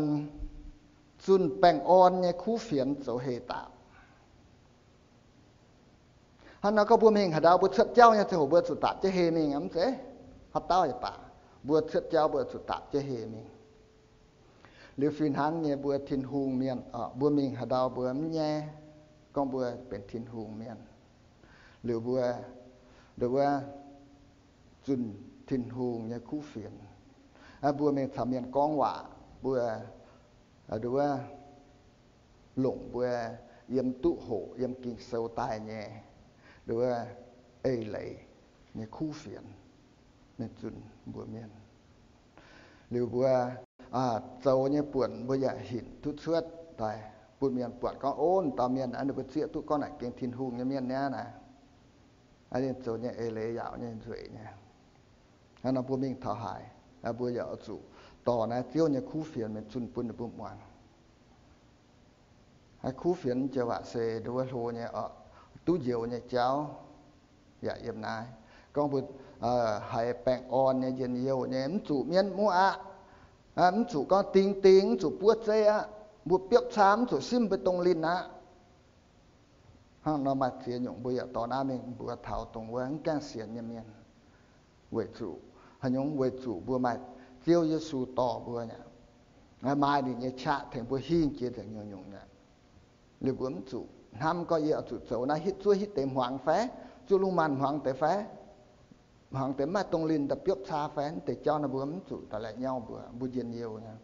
zunh baengh orn nyei kuv fienx zoux heh dapc. Hnangv nor gorngv mbuo mingh haaix ndau, mbuo cuotv jauv nyei ziangh hoc mbuo zuqc dapc jienv heh mingh, mv zeiz? Haaix dauh yaac baac, mbuo cuotv jauv mbuo zuqc dapc jienv heh mingh. Liuz fih hnangv nyei mbuo Tin-Hungh mienh, mbuo mingh haaix ndau mbuo mv nyaiv gorngv mbuo benx Tin-Hungh mienh. Liuz mbuo nduov zunh Tin-Hungh nyei kuv fienx. Mbuo mingh caux mienh gorngv waac, mbuo nduov longc mbuo yiem duqv hoqc yiem Ging-Sou daaih nyei nduov eix leiz nyei kuv fienx mingh zunh mbuo mienh. Liuz mbuo zoux nyei buonc mbuo yaac hinc duqv cuotv daaih bun mienh buatc gorngv, ov, dauh mienh naaiv ninh mbuo zieqv duqv gorngv naaic gengh Tin-Hungh nyei mienh niaa naaic. Ninh zoux nyei eix leiz yaauc nyei nzueic nyei. Hnangv nor mbuo mingh taux haaix, mbuo yaac oix zuqc dorh naaiv Ziouv nyei kuv fienx mingh zunh bun ninh mbuo muangx. Kuv fienx joux waac se nduov hlo nyei oc, duqv njoux nyei jauv yaac yiem naaiv. Gorngv mbuo haiz baengh orn nyei, njien-youh nyei, mv zuqc mienv muv aqv. Mv zuqc gorngv ding ding, mv zuqc buov zeiv aqv. Mbuo biopv caa mv zuqc simv mbuo dongh linh aqv. Hnangv nor maaih ziex nyungc mbuo yaac dorh naaiv mingh mbuox taux dongh wuov mv gaengh sienx nyei mienh. Weic zuqc haaix nyungc? Weic zuqc mbuo maaih Ziouv Yesu dorh mbuo aqv. Maaih ninh nyei qaqv tengx mbuo hingh jiex nzengc nyungc-nyungc aqv. Liuz mbuo mv zuqc hnamv gorngv yie oix zuqc zoux naaiv hitv zuov hitv deix hmuangx fai zuov lungh maanz hmuangx deix fai hmuangx deix maiv dongh linh daaih biopv caa fai, mv deix jauv naaiv mbuo mv zuqc daaih la'nyauv mbuo, mbuo njien-youh nyei.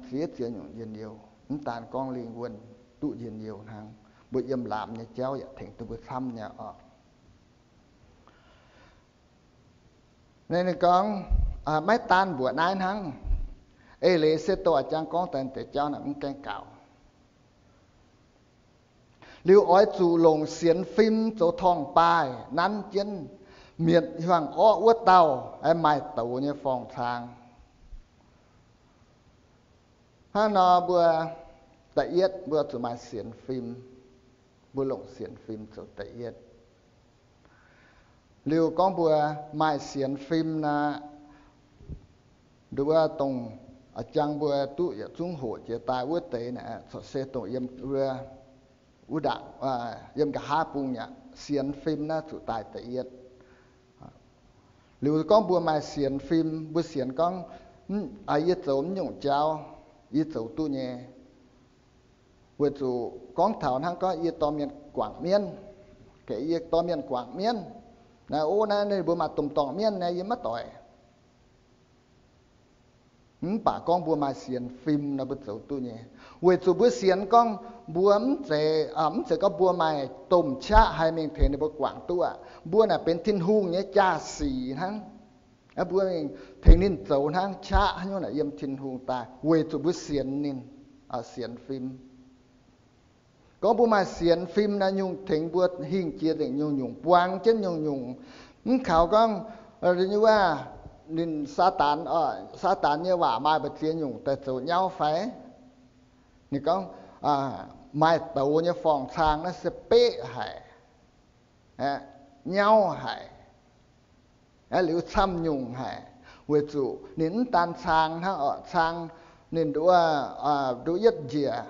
Ziex ziex nyungc njien-youh, mv daan gorngv lingh wuonh duqv njien-youh hnangv, mbuo yiem laamz nyei jauv yaac tengx duqv mbuo camv nyei oc. Ninh gorngv, maiv daan mbuoqc naaiv hnangv. Eix leiz se doh a'jang gorngv daaih deix jauv naaic mv gaengh gaux. Liuz oix zuqc longc sienx fim zoux torngv-baaih nanv jienv mietc hiuang orqv wuov dauh maaih douz nyei forng-cang. Hnangv nor mbuo da'yietv mbuo zuqc maaih sienx fim. Mbuo longc sienx fim zoux da'yietv. Liuz gorngv mbuo maaih sienx fim naaic, nduov dongh a'jang mbuo duqv yietc zungv hoqc jiex daaih wuov deix naaic, corc se dongh yiem wuov, wuov ndaangc, yiem nqa'haav bung aqv. Sienx fim naaiv zuqc daaih da'yietv. Liuz gorngv mbuo maaih sienx fim, mbuo sienx gorngv, yie zoux mv nyungc jauv, yie zoux duqv nyei. Weic zuqc gorngv taux hnangv gorngv yie dorh mienh guangc mienv, yie dorh mienh guangc mienv, naaiv o naaiv ninh mbuo maaih domh dorngc mienv naaiv yie maiv doic. Mv baac gorngv mbuo maaih sienx fim nor mbuo zoux duqv nyei. Weic zuqc mbuo sienx gorngv mbuo mv zeiz, mv zeiz gorngv mbuo maaih domh qaqv haih mingh tengx ninh mbuo guangc duqv aqv. Mbuo naaic benx Tin-Hungh nyei jaa-sic hnangv. Mbuo mingh tengx ninh zoux hnangv, qaqv haaix nyungc naaic yiem Tin-Hungh daaih weic zuqc mbuo sienx ninh, sienx fim. Gorngv mbuo maaih sienx fim naaiv nyungc tengx mbuo hingh jiex nzengc nyungc-nyungc, buang jienv nyungc-nyungc. Mv kaux gorngv, wuov, ninh Saadaan, Saadaan nyei waac maaih mbu'ziex nyungc daaih zoux nyauv fai? Ninh gorngv, maaih douz nyei forng-cang naaiv se beqv haic, nyauv haic, liuz camv nyungc haic, weic zuqc ninh mv daan cang hnangv oc, cang ninh nduov, nduov yietv njiec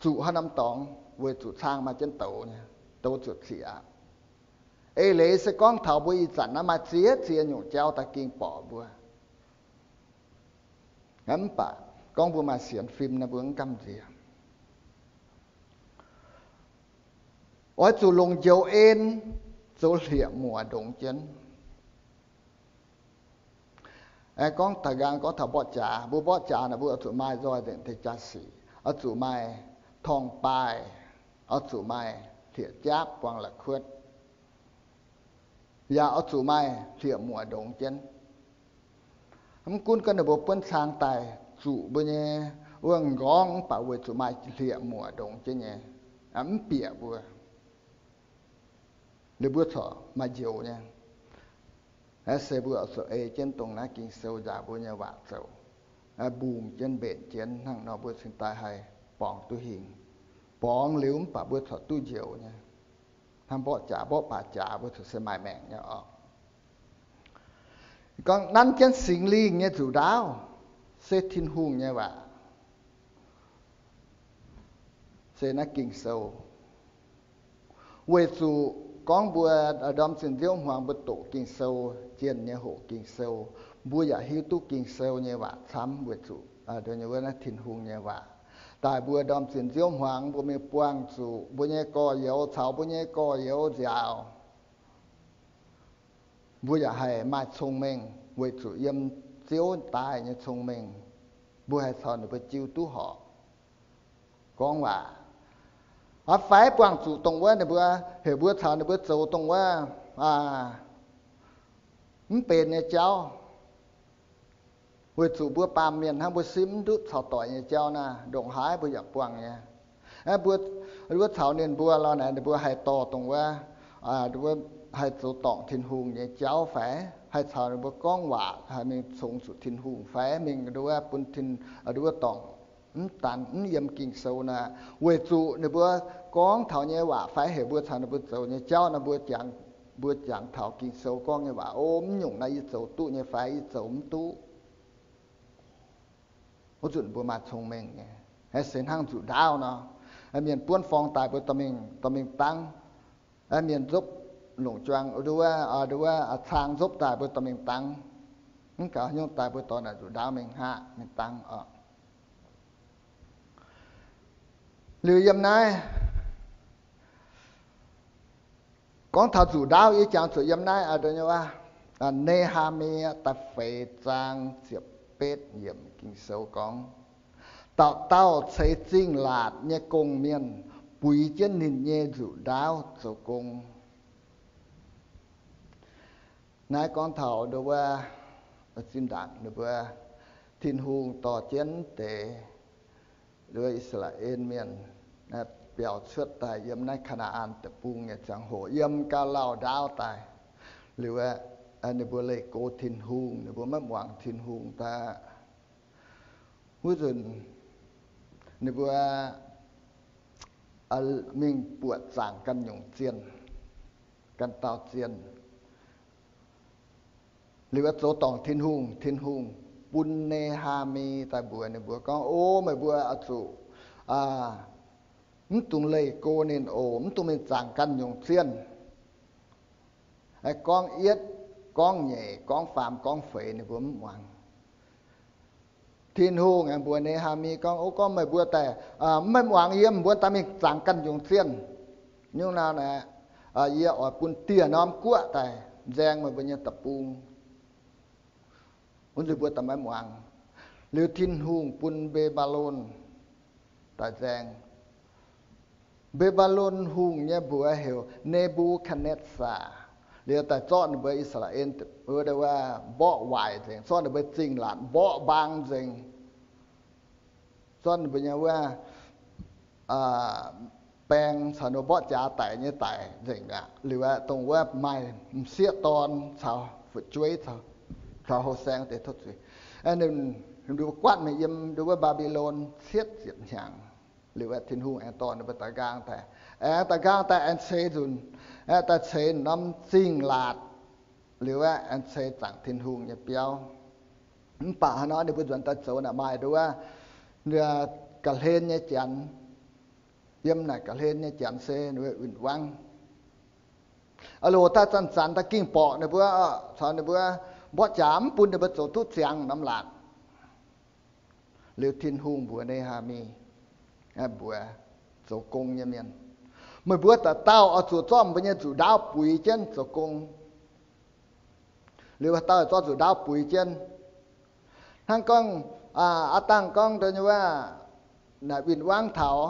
zuqc haaix norm dorngx, weic zuqc cang maaih jienv douz nyei, douz zuqc zieqc aqv. Eix leiz se gorngv taux mbuo ih zanc naaiv maaih ziex ziex nyungc jauv daaih ging borqc mbuo. Mv baac gorngv mbuo maaih sienx fim naaiv mbuo mv gamh nziex. Oix zuqc longc njoux en zoux hlieqv-muoc ndongx jienv. Gorngv daaih nqaang gorngv taux mborqv jaax, mbuo mborqv jaax naaic mbuo oix zuqc maaih nzoih nzengc deix jaax-sic, oix zuqc maaih torngv-baaih, oix zuqc maaih hlieqv-jaapv buangh la'kuotv, yaac oix zuqc maaih hlieqv-muoc ndongx jienv. Mv gunv gorngv ninh mbuo buonv cang daaih zuqc mbuo nyei wuov nqorngv mv baac weic zuqc maaih hlieqv-muoc ndongx jienv nyei, mv bieqc mbuo. Liuz mbuo corc maaih njoux nyei. Naaiv se mbuo oix zuqc ei jienv dongh naaiv Ging-Sou nzaaux mbuo nyei waac zoux, mbungh jienv mbenc jienv hnangv nor mbuo cingx daaih haih borngz duqv hingh. Borngz liuz mv baac mbuo corc duqv njoux nyei. Hnangv mborqv jaax, mborqv baaix jaax mbuo corc se maaih maengc nyei oc. Gorngv nanv jienv Singx Lingh nyei nzuqc ndaauv se Tin-Hungh nyei waac. Se naaiv Ging-Sou. Weic zuqc gorngv mbuo ndorm zinh nziouv hmuangx mbuo doqc Ging-Sou, jienh nyei hoqc Ging-Sou, mbuo yaac hiuv duqv Ging-Sou nyei waac camv weic zuqc wuov naaiv Tin-Hungh nyei waac. Daaih mbuo ndorm zinh nziouv hmuangx mbuo mingh buangh zuqc mbuo nyei gorx-youz caux mbuo nyei gorx-youz nziaauc, mbuo yaac haih maaih cong-mengh weic zuqc yiem Ziouv daaih nyei cong-mengh, mbuo haih caux ninh mbuo jiu duqv horpc gorngv waac. Aa, fai buangh zuqc dongh wuov ninh mbuo, heuc mbuo caux ninh mbuo zoux dongh wuov mv benx nyei jauv, weic zuqc mbuo baamh mienh hnangv, mbuo simv mv ndutv caux doic nyei jauv naaiv, ndongc haaix mbuo yaac buangh nyei. Mbuo, mbuo caux ninh mbuo lorh naaic, ninh mbuo haih dorh dongh wuov haih zoux dorngc Tin-Hungh nyei jauv fai? Haih caux ninh mbuo gorngv waac, haih mingh congx zuqc Tin-Hungh fai mingh nduov bun, nduov dorngc mv danc mv yiem Ging-Sou naaic? Weic zuqc ninh mbuo gorngv taux nyei waac fai heuc mbuo caux ninh mbuo zoux nyei jauv naaic, mbuo jangx, mbuo jangx taux Ging-Sou gorngv nyei waac, O, mv nyungc naaiv yie zoux duqv nyei fai yie zoux mv duqv? Wuov nzunc mbuo maaih cong-mengh nyei. Se hnangv nzuqc ndaauv nor, mienh buonv forng daaih mbuo dorh mingh, dorh mingh dangv. Mienh nzopv longc juang, nduov, nduov, caang nzopv daaih mbuo dorh mingh dangv. Mv gaux hnyouv daaih mbuo dorh naaic nzuqc ndaauv mingh hngaqv mingh dangv oc. Liuz yiem naaiv gorngv taux nzuqc ndaauv, yie jangx zuqc yiem naaiv, Ne^haa^mi da'feix zaang ziepc betv yiemc Ging-Sou gorngv, Dauh dauh ceix zingh laatc nyei gong-mienh buix jienv ninh nyei nzuqc ndaauv zoux gong. Naaiv gorngv taux nduov, zinh ndaangc ninh mbuo, Tin-Hungh dorh jienv deix nduov I^saa^laa^en Mienh biaux cuotv daaih yiem naaiv Kaa^naa^an Deic-Bung nyei ziangh hoc, yiem gauh lauh ndaauv daaih. Liuz ninh mbuo leih go Tin-Hungh, ninh mbuo maiv muangx Tin-Hungh daaih. Wuov nzunc ninh mbuo mingh buatc zaangc ganh nyungc zienh, ganh dauh zienh. Liuz zoux dorngc Tin-Hungh, Tin-Hungh bun Ne^haa^mi daaih mbuox ninh mbuo gorngv, O, meih mbuo oix zuqc mv dungx leih go ninh oc, mv dungx mingh zaangc ganh nyungc zienh. Gorngv yietv, gorngv nyeic, gorngv faam, gorngv feix ninh mbuo mv muangx. Tin-Hungh aengx mbuox Ne^haa^mi gorngv, O, gorngv meih mbuo daaih maiv muangx yie, mbuo daaih mingh zaangc ganh nyungc zienh. Nyungc naaiv naaic, yie oix bun dieh norm guoqv daaih nzaeng meih mbuo nyei deic-bung. Wuov nzunc mbuo daaih maiv muangx. Liuz Tin-Hungh bun Mbe^mbaa^lon daaih nzaeng. Mbe^mbaa^lon hungh nyei mbuox heuc Ne^mbu^katv^netv^saa. Liuz daaih zorqv ninh mbuo I^saa^laa^en mborqv waaic nzengc, zorqv ninh mbuo zingh laatc mborqv mbaang nzengc, zorqv ninh mbuo nyei wuov baeng caux ninh mbuo mborqv jaax daic nyei daic nzengc mi'aqv. Liuz aeqv, dongh wuov maaih m'sieqv dorn caux fu'jueiv caux houh saeng deix tov zuiz, ninh mbuo guaatv mingh yiem nduov wuov Mbaa^mbi^lon cietv ziepc hnyangx. Liuz aeqv, Tin-Hungh aengx dorh ninh mbuo daaih nqaang daaih, aengx daaih nqaang daaih aengx ceix nzunc, aeqv, daaih ceix norm zingh laatc. Liuz aeqv, aengx ceix zaangc Tin-Hungh nyei biauv. Mv baac haaix nor ninh mbuo nzuonx daaih zoux naaic maaih nduov wuov ga'hlen nyei janx. Yiem naaic ga'hlen nyei janx se ninh mbuo win-wangv. Aa loc daaih zanc-zanc daaih ging borqc ninh mbuo, caux ninh mbuo mborqv jaax, mv bun ninh mbuo zoux duqv ziangx norm laatc. Liuz Tin-Hungh mbuox Ne^haa^mi, mbuox zoux gong nyei mienh, meih mbuo dauh dauh oix zuqc zorqv mbuo nyei nzuqc ndaauv buix jienv zoux gong. Liuz dauh zorqv nzuqc ndaauv buix jienv. Hnangv gorngv, aa, aa dangh gorngv dongh wuov, naaic win-wangv taux,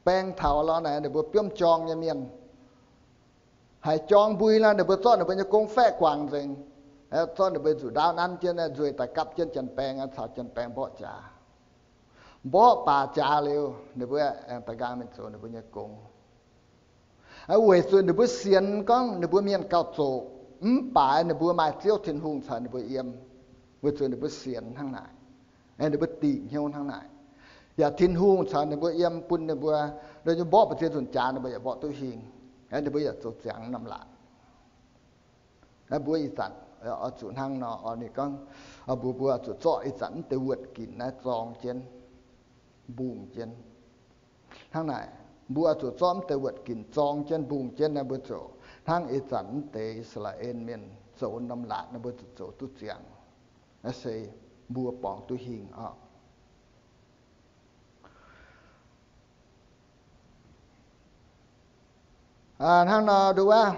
baeng taux lorz naaic ninh mbuo biomv jorng nyei mienh, haiz jorng mbui nor, ninh mbuo zorqv ninh mbuo nyei gong faeqv guangc nzengc, zorqv ninh mbuo nzuqc ndaauv nanv jienv, nzueic daaih gapv jienv janx-baeng, caux janx-baeng mborqv jaax. Mborqv baac jaax liuz, ninh mbuo aengx daaih nqaang mingh zoux ninh mbuo nyei gong. Weic zuqc ninh mbuo sienx gorngv ninh mbuo mienh gauh zoqc, mv baac ninh mbuo maaih Ziouv Tin-Hungh caux ninh mbuo yiem, weic zuqc ninh mbuo sienx hnangv naaic, ninh mbuo dingc hnyouv hnangv naaic. Yaac Tin-Hungh caux ninh mbuo yiem, bun ninh mbuo, ninh mbuo mborqv mbu'ziex nzunc jaax ninh mbuo yaac mborqv duqv hingh. Ninh mbuo yaac zoux ziangx norm laatc. Mbuo ih zanc oix zuqc hnangv nor, ninh gorngv, mbuo, mbuo oix zuqc zorqv ih zanc mv deix wuoqc ginc naaiv zorng jienv, mbungh jienv. Hnangv naaic, mbuo oix zuqc zorqv mv deix wuoqc ginc zorng jienv, mbungh jienv naaiv, mbuo ziouc hnangv ih zanc mv deix I^saa^laa^en Mienh zoux norm laatc naaiv, mbuo zuqc zoux duqv ziangx. Naaiv se mbuo borngz duqv hingh oc. Hnangv nor nduov,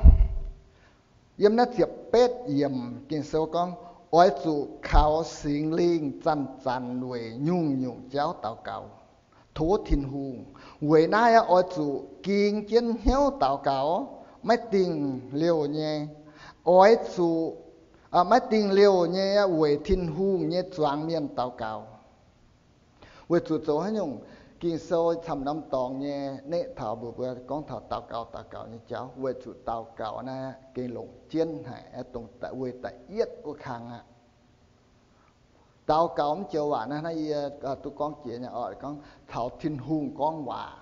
yiem naaiv ziepc betv yiemc Ging-Sou gorngv, Oix zuqc kaux Singx Lingh zanc-zanc weic nyungc-nyungc jauv daux gaux, tov Tin-Hungh. Weic naaiv oix zuqc ging jienv hnyouv daux gaux, maiv dingh liouh nyei. Oix zuqc, maiv dingh liouh nyei weic Tin-Hungh nyei zuangx mienh daux gaux. Weic zuqc zoux haaix nyungc? Ging-Sou camv norm dorngx nyei neqv taux mbuox mbuo gorngv taux daux gaux, daux gaux nyei jauv. Weic zuqc daux gaux naaiv gengh longc jienv haic, dongh weic da'yietv wuov kang aqv. Daux gaux mv joux waac naaiv, naaiv yie duqv gorngv jiex nyei oc, gorngv taux Tin-Hungh gorngv waac.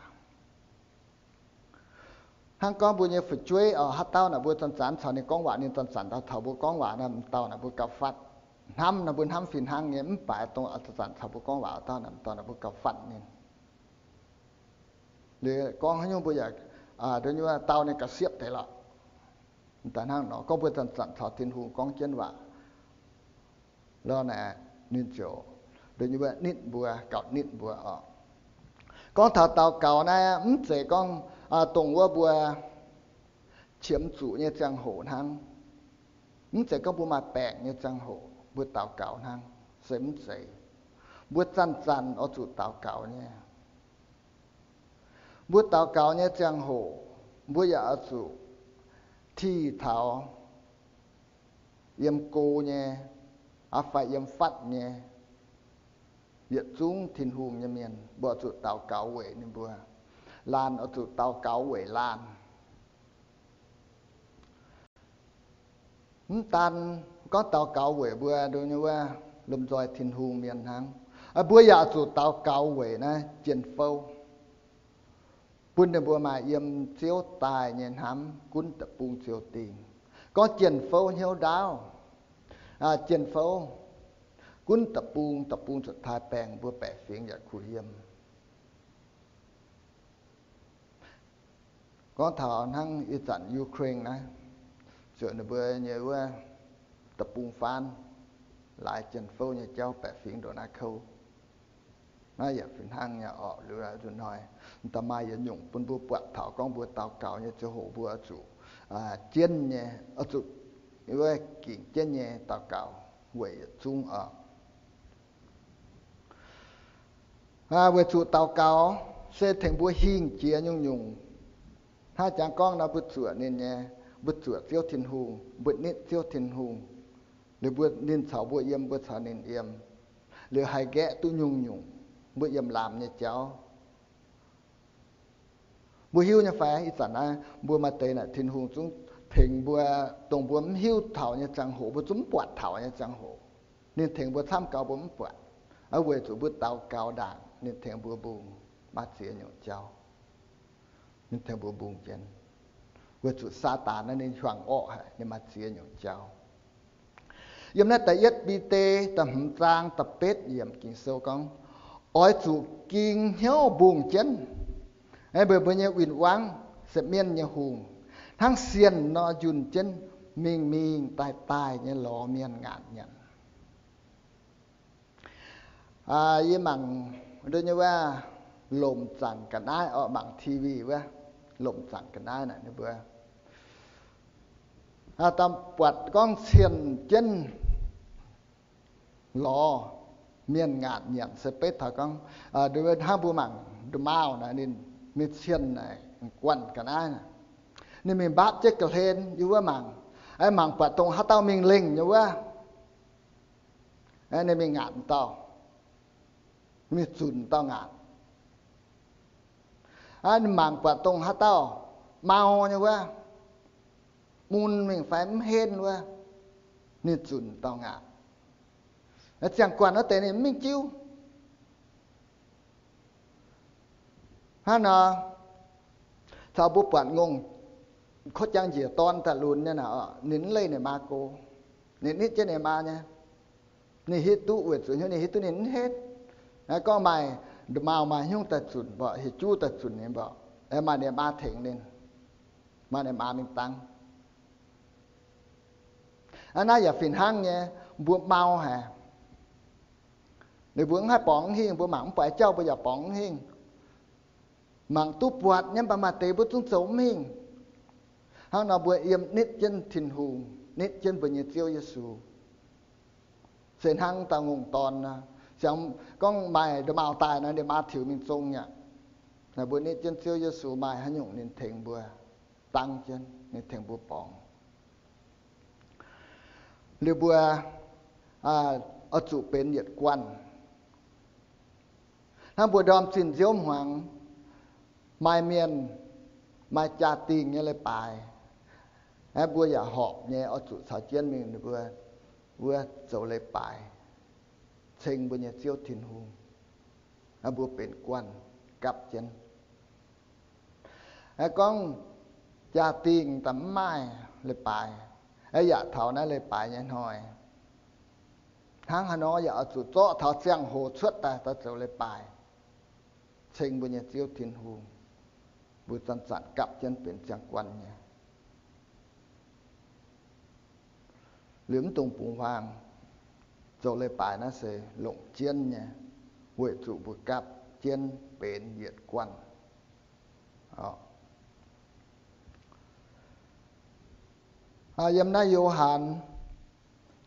Hnangv gorngv mbuo nyei fu'jueiv oc, haaix dauh naaic mbuo zanc-zanc caux ninh gorngv waac, ninh zanc-zanc daaih taux mbuo gorngv waac naaic, m'dauh naaic mbuo gauh fatv. Hnamv naaic mbuo hnamv fih hnangv nyei, mv baac dongh zanc-zanc caux mbuo gorngv waac dauh naaic, m'dauh naaic mbuo gauh fatv ninh. Liuz gorngv haaix nyungc mbuo yaac, aa, dau ninh gauh siepv deix lorqc. Daaih hnangv nor gorngv mbuo zanc-zanc caux Tin-Hungh gorngv jienv waac lorqc naaic, ninh ziouc nitv mbuo, gauh nitv mbuo oc. Gorngv taux daux gaux naaiv, mv zeiz gorngv dongh wuov mbuo qiemx zuqc nyei ziangh hoc hnangv. Mv zeiz gorngv mbuo maaih baengc nyei ziangh hoc mbuo daux gaux hnangv, se mv zeiz. Mbuo zanc-zanc oix zuqc daux gaux nyei. Mbuo daux gaux nyei ziangh hoc, mbuo yaac oix zuqc tih taux yiem go nyei, aa, fai yiem fatv nyei, yietc zungv Tin-Hungh nyei mienh, mbuo oix zuqc daux gaux weic ninh mbuo. Laanh oix zuqc daux gaux weic laanh. Mv daan gorngv daux gaux weic mbuo nduov nyei wuov lomh nzoih Tin-Hungh mienh hnangv, mbuo yaac zuqc daux gaux weic naaiv jien-fouv, bun ninh mbuo maaih yiem Ziouv daaih nyei hnamv gunv deic-bung ziou dingh. Gorngv jien-fouv hnyouv ndaauv, jien-fouv gunv deic-bung, deic-bung zuqc taaih baengc, mbuo baeqc fingx yaac kuh yiem. Gorngv taux hnangv ih zanc Ukraine naaiv, ziouc ninh mbuo nyei wuov deic-bung faanv laaix jien-fouv nyei jauv baeqc fingx ndongc naaiv kouv. Naaiv yaac fih hnangv nyei oc. Liuz nzunc hnoi da'maaih yietc nyungc bun mbuo buatc taux gorngv mbuo daux gaux nyei ziangh hoc mbuo oix zuqc jienv nyei, oix zuqc wuov gingc jienv nyei daux gaux weic yietc zungv oc. Weic zuqc daux gaux se tengx mbuo hingh jiex nyungc-nyungc. Hnangv jangx gorngv nor, mbuo zuoqc ninh nyei, mbuo zuoqc Ziouv Tin-Hungh, mbuo nitv Ziouv Tin-Hungh, liuz mbuo, ninh caux mbuo yiem, mbuo caux ninh yiem, liuz haih nqaeqv duqv nyungc-nyungc mbuo yiem laamz nyei jauv. Mbuo hiuv nyei fai? Ih zanc naaiv mbuo maaih deix naaic Tin-Hungh zungv tengx mbuo, dongh mbuo mv hiuv taux nyei ziangh hoc, mbuo zungv mv buatc taux nyei ziangh hoc, ninh tengx mbuo camv gaux mbuo mv buatc. Weic zuqc mbuo daux gaux ndaangc, ninh tengx mbuo mbungh maaih ziex nyungc jauv. Ninh tengx mbuo mbungh jienv. Weic zuqc Saadaan naaiv ninh hiuang orqv haic, ninh maaih ziex nyungc jauv. Yiem naaiv da'yietv Bide da'hmz zaang da'betv yiemc Ging-Sou gorngv, oix zuqc ging hnyouv mbungh jienv, mbuo, mbuo nyei win-wangv se mienv nyei hungh, hnangv sienh nor njunh jienv mingh mingh daaih daaih nyei lorz mienh ngaatc nyanc. Yie mangc nduov nyei wuov, lomc zaangc ga'naaiv oc, mangc TV wuov, lomc zaangc ga'naaiv naaic ninh mbuo daaih buatc gorngv cienh jienv lorz mienh ngaatc nyanc se beiv taux gorngv, nduov hnangv mbuo mangc nduov maauh naaic, ninh, ninh cienh naaic guanh ga'naaiv naaic, ninh mingh mbaapv jienv ga'hlen yie wuov mangc, mangc buatc dongh haaix dauh mingh lengh nyei wuov, ninh mingh ngaatc dauh, ninh mingh zunc dauh ngaatc. Ninh mangc buatc dongh haaix dauh mau nyei wuov, mun mingh fai mv henv wuov, ninh zunc dauh ngaatc. Ziangh guanh wuov deix ninh mv mingh jiuv. Hnangv nor, caux mbuo buatc ngongh kov jangx njiec dorn daaih lunx nyei naaic, ninh mv leih ninh maa go. Ninh nitv jienv ninh maa nyei. Ninh hiuv duqv weic zuqc hnyouv ninh hiuv duqv ninh mv henv. Gorngv maaih nduov maauh maaih hnyouv daaih zunc mborqc, hieh juv daaih zunc ninh mborqc, maaih ninh maa tengx ninh, maaih ninh maa mingh dangv. Naaiv yaac fih hnangv nyei, mbuo mau haic. Ninh mbuo mv haih borngz mv hingh, mbuo mangc mv buatc jauv mbuo yaac borngz mv hingh. Mangc duqv buatc nyei, mv baac maaih deix mbuo zungv zoux mv hingh. Hnangv nor mbuo yiem nitv jienv Tin-Hungh, nitv jienv mbuo nyei Ziouv Yesu, se hnangv dauh ngongh dorn nor, siang gorngv maaih nduov maauh daaih nor, ninh maa tiux mingh zong aqv. Naaic mbuo nitv jienv Ziouv Yesu maaih haaix nyungc ninh tengx mbuo dangv jienv, ninh tengx mbuo borngz. Liuz mbuo oix zuqc benx yietc guanh. Hnangv mbuo ndorm zinh nziouv hmuangx, maaih mienh, maaih jaa-dingh nyei leiz-baaix, aeqv, mbuo yaac horpc nyei oix zuqc caux jienv mingh ninh mbuo wuov zoux leiz-baaix, ceng mbuo nyei Ziouv Tin-Hungh, aeqv, mbuo benx guanh gapv jienv. Aeqv, gorngv jaa-dingh daaih mv maaih leiz-baaix, aeqv, yaac taux naaiv leiz-baaix nyei hnoi, hnangv haaix nor yaac oix zuqc zorqv taux ziangh hoc cuotv daaih, daaih zoux leiz-baaix, ceng mbuo nyei Ziouv Tin-Hungh, mbuo zanc-zanc gapv jienv benx ziangh guanh nyei. Liuz mv dungx bungx huaang, zoux leiz-baaix naaiv se longc jienv nyei, weic zuqc mbuo gapv jienv benx yietc guanh. Yiem naaiv Yo^han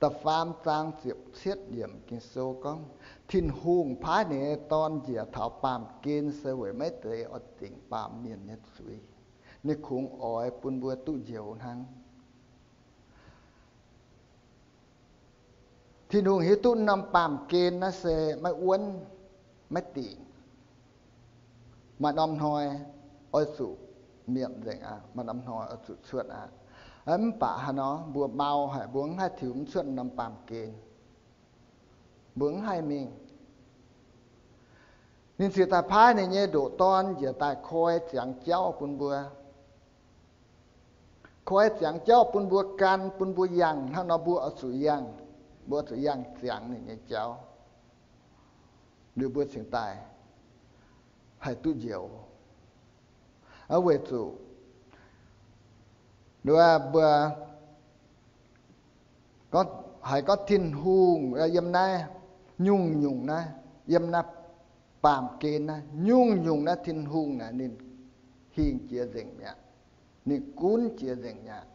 da'faam zaang ziepc cietv yiemc Ging-Sou gorngv, Tin-Hungh paaiv ninh nyei Dorn njiec taux baamh gen se weic maiv deix oix dingc baamh mienh nyei zuiz. Ninh kungx oix bun mbuo duqv njoux hnangv. Tin-Hungh hiuv duqv norm baamh gen naaiv se maiv wuonv, maiv dingc. Maaih norm hnoi oix zuqc mietc nzengc aqv, maaih norm hnoi oix zuqc cuotv aqv. Mv baac haaix nor mbuo mau haic, mbuo mv haih tiux mv cuotv norm baamh gen. Mbuo mv haih mingh. Ninh ziouc daaih paaiv ninh nyei ndoqc Dorn njiec daaih koi ziangx jauv bun mbuo. Koi ziangx jauv bun mbuo gan, bun mbuo yangh hnangv nor mbuo oix zuqc yangh, mbuo oix zuqc yangh ziangx ninh nyei jauv, liuz mbuo cingx daaih haih duqv njoux. Weic zuqc mbuo haiz gorngv Tin-Hungh yiem naaiv nyungc-nyungc naaiv, yiem naaiv baamh gen naaiv, nyungc-nyungc naaiv Tin-Hungh naaic ninh hingh jiex nzengc mi'aqv. Ninh gunv jiex nzengc mi'aqv.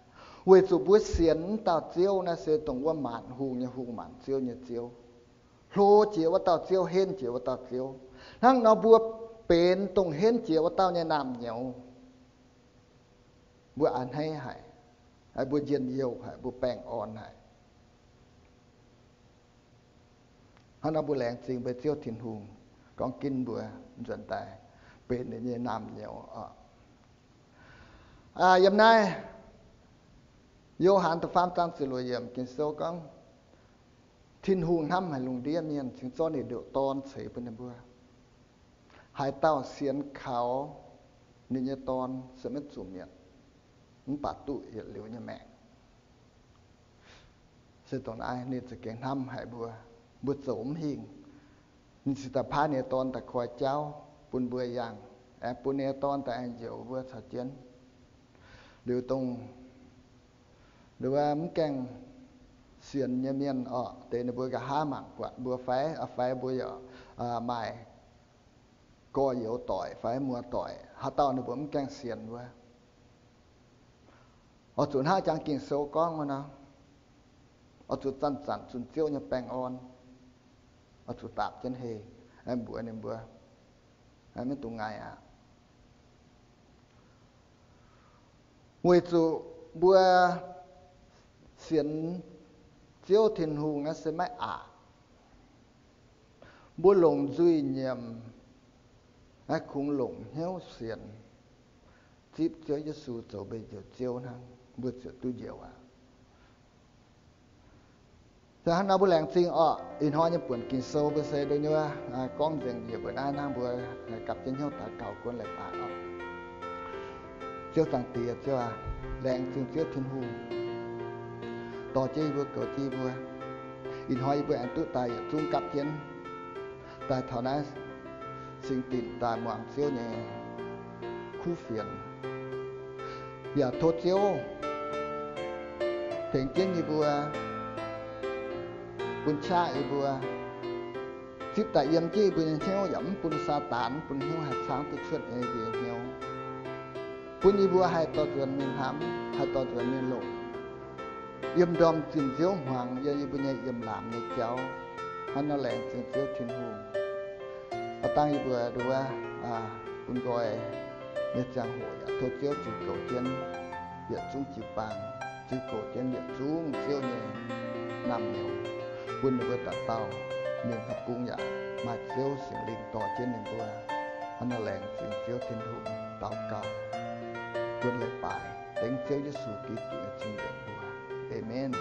Weic zuqc mbuo sienx wuov dauh Ziouv naaiv se dongh wuov maanc hungh nyei Hungh, maanc ziouv nyei Ziouv, hlo jiex wuov dauh Ziouv, henv jiex wuov dauh Ziouv. Hnangv nor mbuo benx dongh henv jiex wuov dauh nyei naamh nyouz, mbuo a'hneiv haic, mbuo njien-youh haic, mbuo baengh orn haic. Hnangv nor mbuo laengz zingh mbuo Ziouv Tin-Hungh gorngv ginv mbuo nzuonx daaih benx ninh nyei naamh nyouz oc. Yiem naaiv Yo^han da'faam zaang ziepc luoqc yiemc Ging-Sou gorngv, Tin-Hungh hnamv haic lungh ndiev mienh cingx zorqv ninh ndoqc Dorn ceix bun ninh mbuo. Haaix dauh sienx kaux ninh nyei Dorn se maiv zuqc mietc, mv baac duqv yietc liuz nyei maengc. Se dongh naaiv ninh za'gengh hnamv haic mbuo, mbuo zoux mv hingh. Ninh ziouc daaih paaiv ninh nyei Dorn daaih koi jauv bun mbuo yangh, aengx bun ninh nyei Dorn daaih aengx njoux mbuo caux jienv. Liuz dongh wuov mv gaengh sienx nyei mienh orqc, deix ninh mbuo nqa'haav mangc buatc mbuo fai, fai mbuo yaac maaih gorx-youz doic fai muoz-doic, haaix dauh ninh mbuo mv gaengh sienx wuov, oix zuqc hnangv jangx Ging-Sou gorngv wuov nor, oix zuqc zanc-zanc zunh Ziouv nyei baengh orn, oix zuqc daapc jienv hei, mbuox ninh mbuo, maiv dungx ngaih aqv. Weic zuqc mbuo sienx Ziouv Tin-Hungh naaiv se maiv aqc. Mbuo longc nzuih nyiemc, naaiv kungx longc hnyouv sienx, zipv Ziouv Yesu zoux mbuo Njoux Ziouv hnangv, mbuo ziouc duqv njoux aqv. Hnangv nor mbuo laengz zingh orqc. Ih hnoi nyei buonc Ging-Sou mbuo se ndo nyuov gorngv nzengc yie mbuo naaiv hnangv, mbuo gapv jienv hnyouv daux gaux gunv leiz-baaix orqc. Ziouv Zaangc Diex, Ziouv aac, laengz zingh Ziouv Tin-Hungh dorh jienv yie mbuo, goux jienv yie mbuo. Ih hnoi yie mbuo aengx duqv daaih yietc zungv gapv jienv daaih taux naaiv singx dinc daaih muangx Ziouv nyei kuv fienx. Yaac tov Ziouv tengx jienv yie mbuo, bun qaqv yie mbuo, zipv daaih yiem jienv yie mbuo nyei hnyouv, yaac mv bun Saadaan, mv bun hnyouv haih caangv duqv cuotv nyei yie mbuo nyei hnyouv, bun yie mbuo haih dorh nzuonx mingh hnamv, haih dorh nzuonx mingh longc yiem ndorm zinh nziouv hmuangx yiem yie mbuo nyei yiem laamx nyei jauv. Hnangv nor laengz zingh Ziouv Tin-Hungh. Aa, dangh yie mbuo nduov bun nqoi nyei ziangh hoc yaac tov Ziouv ziux goux jienv yietc zungv jiu-baang, ziux goux jienv yietc zungv Ziouv nyei naamh nyouz, bun ninh mbuo dauh dauh mienh deic-bung yaac maaih Ziouv Singx Lingh dorh jienv ninh mbuo. Hnangv naaiv laengz zingh Ziouv Tin-Hungh, daux gaux, guon leiz-baaix dengv Ziouv Yesu Giduc nyei zingh nzengc mbuo. Aamen.